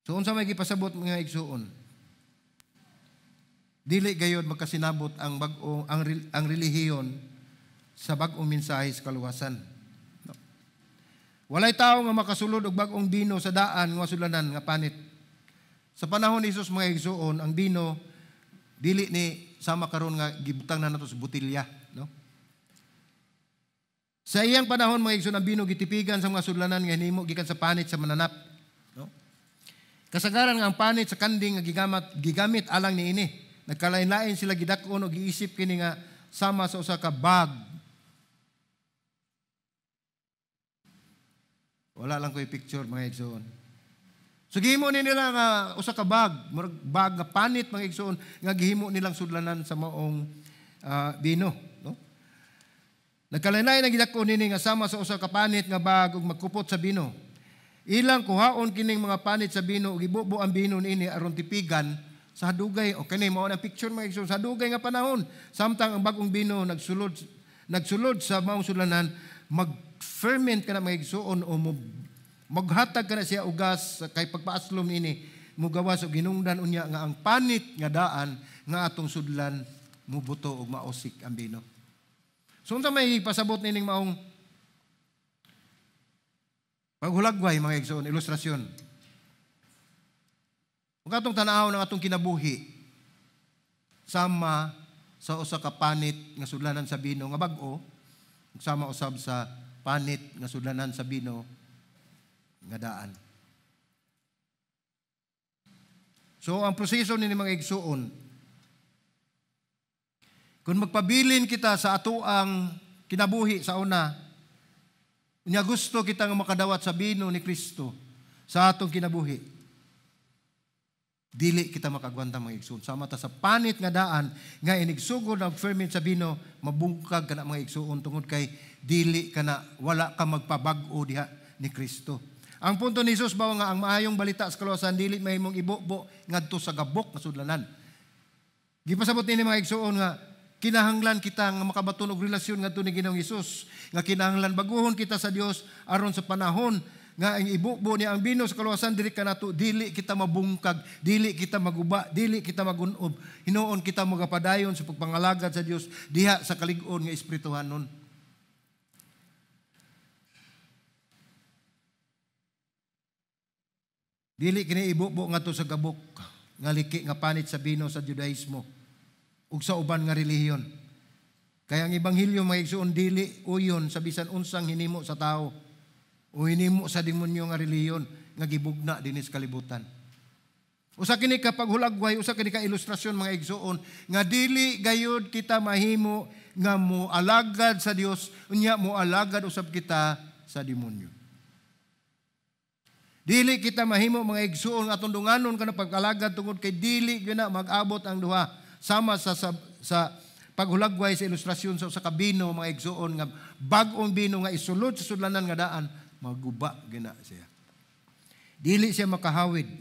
So unsa may gipasabot mga igsuon? Dili gayud magkasinabot ang bag-ong ang relihiyon sa bag-ong mensahe sa kaluwasan. No. Walay tawo nga makasulod og bag-ong bino sa daan nga sudlanan nga panit. Sa panahon ni Jesus mga igsuon, ang bino dili ni sama karon nga gibutang na nato sa botelya, no? Sa iyang panahon mga igsoon, ang bino gitipigan sa mga sudlanan nga hinimo gikan sa panit sa mananap, no? Kasagaran nga ang panit sa kanding nga gigamit alang niini. Nagkalain-lain sila gidak-on og giisip kini nga sama sa usa ka bag. Wala lang ko'y picture mga igsoon. So gihimo ni nila nga usa ka bag, murag bag nga panit mga igsoon nga gihimo nilang sudlanan sa maong bino, no? Nagkalain-lain ang gidak-on nini nga sama sa usa ka panit nga bag ug magkupot sa bino. Ilang kuhaon kining mga panit sa bino ug ibubo ang bino niini aron tipigan sa dugay. O kani mao ang picture mga igsoon sa dugay nga panahon. Samtang ang bag-ong bino nagsulod sa maong sudlanan, mag-ferment kana mga igsoon o maghatag kana siya ugas kay pagpaaslom ini mugawas og hinungdan unya nga ang panit nga daan nga atong sudlan mubuto og mausik ang bino. So unsa may pasabot nining maong paghulagway mga igsoon, ilustrasyon. Kung atong tan-aw ng atong kinabuhi sama sa usa ka panit nga sudlanan sa bino nga bag-o, sama usab sa panit nga sudlanan sa bino nga daan. So ang proseso ni mga igsuon, kung magpabilin kita sa atoang kinabuhi sa una, unya gusto kita nga makadawat sa bino ni Kristo sa atong kinabuhi, dili kita makagwanta mga igsuon. Sama ta sa panit nga daan nga inigsugod ang ferment sa bino, mabungkag kana mga igsuon tungod kay dili kana, wala ka magpabag-o diha ni Kristo. Ang punto ni Jesus ba nga ang maayong balita sa kaluwasan dili mahimong ibubo ngadto sa gabok nga sudlanan. Gipasabot nini mga igsuon nga Kinahanglan kita nga makabaton og relasyon ngadto ni Ginoong Hesus, nga kinahanglan baguhon kita sa Dios aron sa panahon nga ang ibubo niya ang bino sa kaluwasan diri kanato, dili kita mabungkag, dili kita maguba, dili kita magunob. Hinuon kita magapadayon sa pagpangalagad sa Dios diha sa kalig-on nga espirituhanon. Dili kini ibubo ngadto sa gabok nga liki nga panit sa bino sa Judaismo ug sa uban nga relihiyon. Kaya ang ebanghelyo mga igsoon dili uyon sa bisan unsang hinimo sa tao o hinimo sa demonyo nga relihiyon nga gibugna dinhi sa kalibutan. Usa kini ka paghulagway, usa kini ka ilustrasyon mga igsoon nga dili gayud kita mahimo nga moalagad sa Dios unya moalagad usab kita sa demonyo. Dili kita mahimo mga igsoon nga atong dunganon kana pag-alagad tungod kay dili gyud na mag-abot ang duha. Sama sa paghulagway sa ilustrasyon sa usa ka bino mga igsoon nga bag-ong bino nga isulod sa sudlanan nga daan, maguba gina siya. Dili siya makahawid.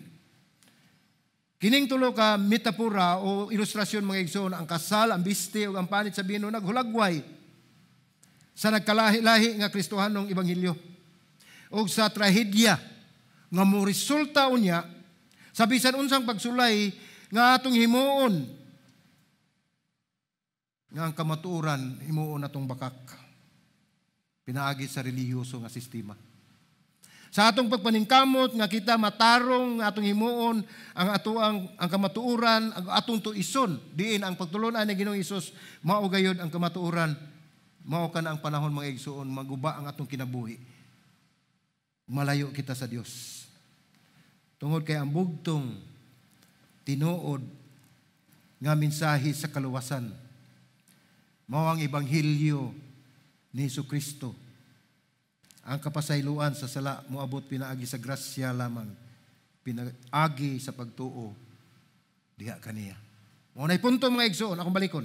Kining tulo ka metapora o ilustrasyon mga igsoon, ang kasal, ang biste ug ang panit sa bino naghulagway sa nagkalahi-lahi nga Kristohanong ebanghelyo ug sa trahedya nga moresulta unya sa bisan unsang pagsulay nga atong himuon nga ang kamatuoran himuon atong bakak pinaagi sa relihiyoso nga sistema. Sa atong pagpaningkamot nga kita matarong nga atong himuon ang atoang ang kamatuoran, ang atong tuison diin ang pagtulon-an ni Ginoong Hesus, mao gayud ang kamatuoran, mao kana ang panahon mga igsoon maguba ang atong kinabuhi. Malayo kita sa Dios. Tungod kay ang bugtong tinuod nga mensahe sa kaluwasan mao ang ebanghelyo ni Jesucristo. Ang kapasayloan sa sala moabot pinaagi sa grasya lamang, pinaagi sa pagtuo diha kaniya. Mao nay punto mga igsoon, akong balikon.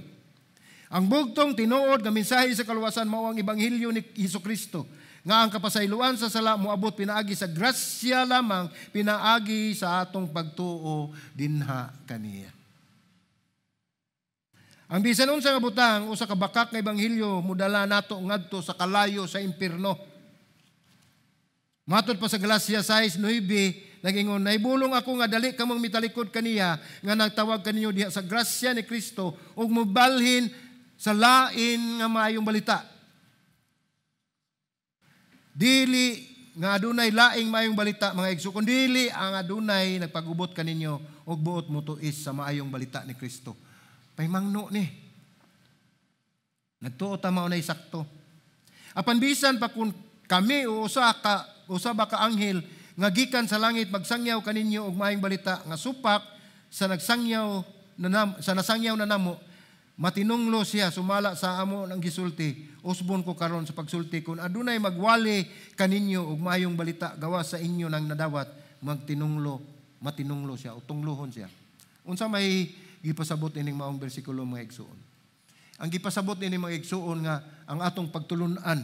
Ang bugtong tinuod nga mensahe sa kaluwasan mao ang ebanghelyo ni Jesucristo, nga ang kapasayloan sa sala moabot pinaagi sa grasya lamang, pinaagi sa atong pagtuo dinha kaniya. Ang bisan unsa nga butang usa ka bakak nga ebanghelyo modala nato ngadto sa kalayo sa impierno. Matod pa sa Galacia 6:9, nagingon, "Nahibulong ako nga dali kamong mitalikod kaniya nga nagtawag kaninyo diha sa grasya ni Kristo ug mobalhin sa lain nga maayong balita." Dili nga adunay laing maayong balita mga igsoon, kun dili ang adunay nagpagubot kaninyo ug buot motuis sa maayong balita ni Kristo. Paymangno ni. Nagtuo ta mao nay sakto. Apan bisan pa kun kami o usa ba ka anghel nga gikan sa langit magsangyaw kaninyo og maayong balita nga supak sa nagsangyaw na sa nasangyaw na namo, matinunglo siya sumala sa amo ng gisulti. Usbon ko karon sa pagsulti kun adunay magwali kaninyo og maayong balita gawa sa inyo nang nadawat, magtinunglo, matinunglo siya o tunglohon siya. Unsa may gipasabot ining maong bersikulo mga igsoon? Ang gipasabot ining mga igsoon nga ang atong pagtulun-an.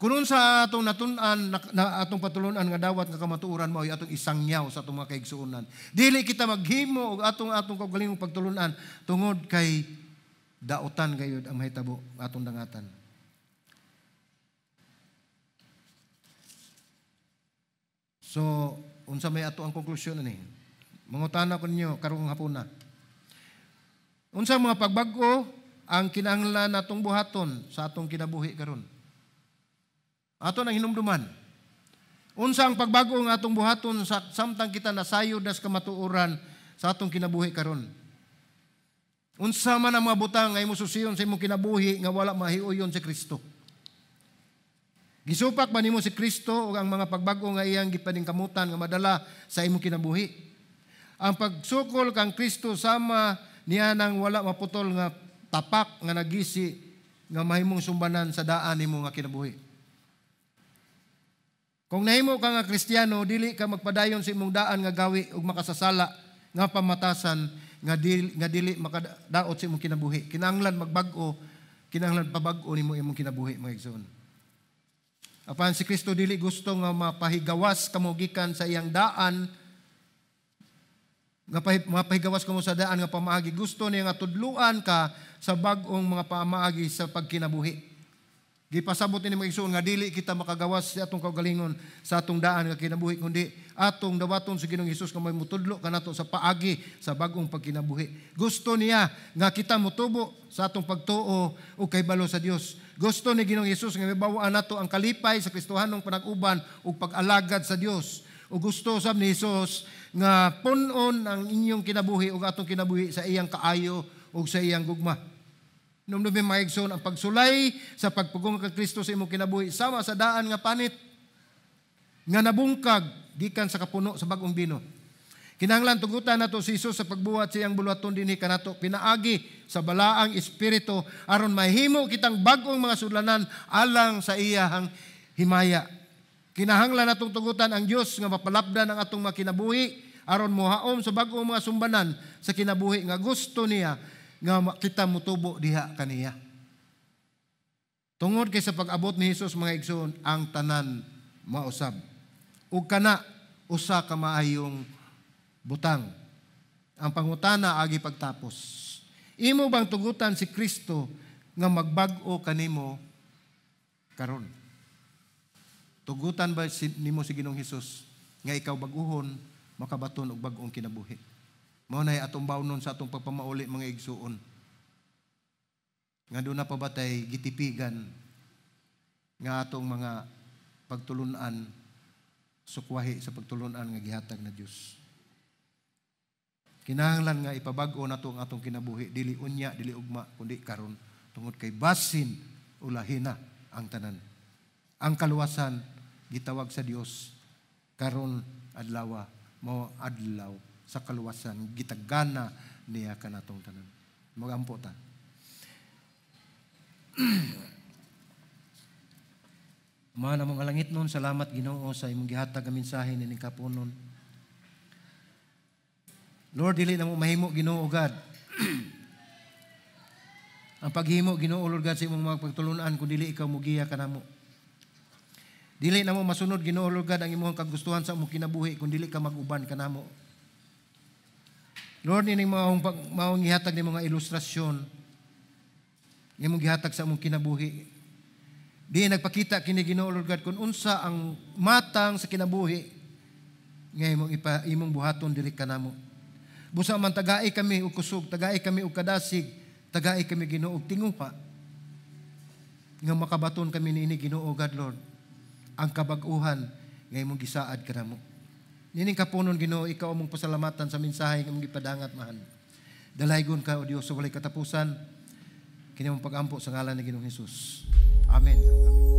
Kun unsa atong natun-an na atong patulun-an nga dawat nga kamatuoran mao atong isangyaw sa atong mga kaigsuonan. Dili kita maghimo og atong kaugalingong pagtulun-an tungod kay daotan gayud ang mahitabo atong dangatan. So, unsa may ato ang konklusyon ani? Mangutana ko ninyo karong hapuna. Unsa mga pagbag-o ang kinahanglan natong buhaton sa atong kinabuhi karon? Ato nang hinumduman. Unsa ang pagbago nga atong buhaton sa samtang kita nasayod na sa kamatuoran sa atong kinabuhi karon? Unsa man ang mga butang nga imong susiyon sa imong kinabuhi nga wala mahiuyon si Kristo? Gisupak ba nimo si Kristo ug ang mga pagbag-o nga iyang gipaningkamutan nga madala sa imong kinabuhi? Ang pagsukol kang Kristo sama niya nang wala maputol nga tapak nga nagisi nga mahimong sumbanan sa daan nimo nga kinabuhi. Kung nahimo ka nga Kristiyano, dili ka magpadayon sa imong daan nga gawi ug makasasala nga pamatasan nga dili makadaot sa imong kinabuhi. Kinahanglan magbag-o, kinahanglan pabag-o nimo imong kinabuhi, mga igsoon. Apan si Kristo dili gusto nga mapahigawas kamo gikan sa iyang daan Nga mapahigawas kamo sa daan nga pamaagi. Gusto niya nga tudluan ka sa bag-ong mga pamaagi sa pagkinabuhi. Gipasabot ni mga igsoon nga dili kita makagawas sa atong kaugalingon sa atong daan nga kinabuhi, kundi atong dawaton sa Ginoong Hesus nga may mutudlo kanato sa paagi sa bag-ong pagkinabuhi. Gusto niya nga kita motubo sa atong pagtuo ug kahibalo sa Dios. Gusto ni Ginoong Hesus nga mibawaan nato ang kalipay sa Kristohanong panag-uban ug pag-alagad sa Dios. Ug gusto sab ni Hesus nga pun-on ang inyong kinabuhi ug atong kinabuhi sa iyang kaayo ug sa iyang gugma. Hinumdumi, mga igsoon, ang pagsulay sa pagpugong kang Kristo sa imong kinabuhi sama sa daan nga panit nga nabungkag gikan sa kapuno sa bag-ong bino. Kinahanglan tugutan nato si Jesus sa pagbuhat sa iyang buluhaton dinhi kanato pinaagi sa Balaang Espiritu aron mahimo kitang bag-ong mga sudlanan alang sa iyahang himaya. Kinahanglan natong tugutan ang Dios nga mapalapdan ang atong mga kinabuhi aron mohaom sa bag-ong mga sumbanan sa kinabuhi nga gusto niya nga kita mutubo diha kaniya. Tungod kay sa pag-abot ni Hesus, mga igsoon, ang tanan mausab. Ug kana usa ka maayong butang. Ang pangutana agi pagtapos: Imo bang tugutan si Kristo nga magbag-o kanimo karon? Tugutan ba nimo si Ginoong Hesus nga ikaw bag-uhon, makabaton og bag-ong kinabuhi? Mao na atong bawnon sa atong pagpamauli, mga igsuon. Nga duna pa ba tay gitipigan nga atong mga pagtulunan sukwahi sa pagtulunan nga gihatag na Dios? Kinahanglan nga ipabag-o nato ang atong kinabuhi, dili unya, dili ugma, kundi karon, tungod kay basin ulahina ang tanan. Ang kaluwasan gitawag sa Dios karon adlaw, mao adlaw sa kaluwasan, gitagana niya kanatong tanan. Magampo ta. Ama namong langitnon, salamat, Ginoo, sa imong gihatag nga mensahe nining kapunon. Lord, dili namo mahimo, Ginoo God, ang paghimo, Ginoo Lord God, sa imong mga pagtulunan kung dili ikaw mugiya kanamo. Dili namo masunod, Ginoo Lord God, ang imong kagustuhan sa imong kinabuhi kung dili ka mag-uban kanamo. Lord, ining maong gihatag ni mga ilustrasyon imong gihatag sa imong kinabuhi, di nagpakita kini, Ginoo Lord God, kung unsa ang matang sa kinabuhi nga imong buhaton diri kanamo. Busa man tagai kami og kusog, tagai kami og kadasig, tagai kami, Ginoo, og tinguha nga makabaton kami niini, Ginoo God Lord, ang kabag-uhan nga imong gisaad kanamo. Nining kapunon, Ginoo, ikaw among pasalamatan sa mensahe nga imong gipadangat, Amahan. Dalaygon ka, O Dios, sa walay katapusan. Kini among pagampo sa ngalan ni Ginoong Hesus. Amen. Amen.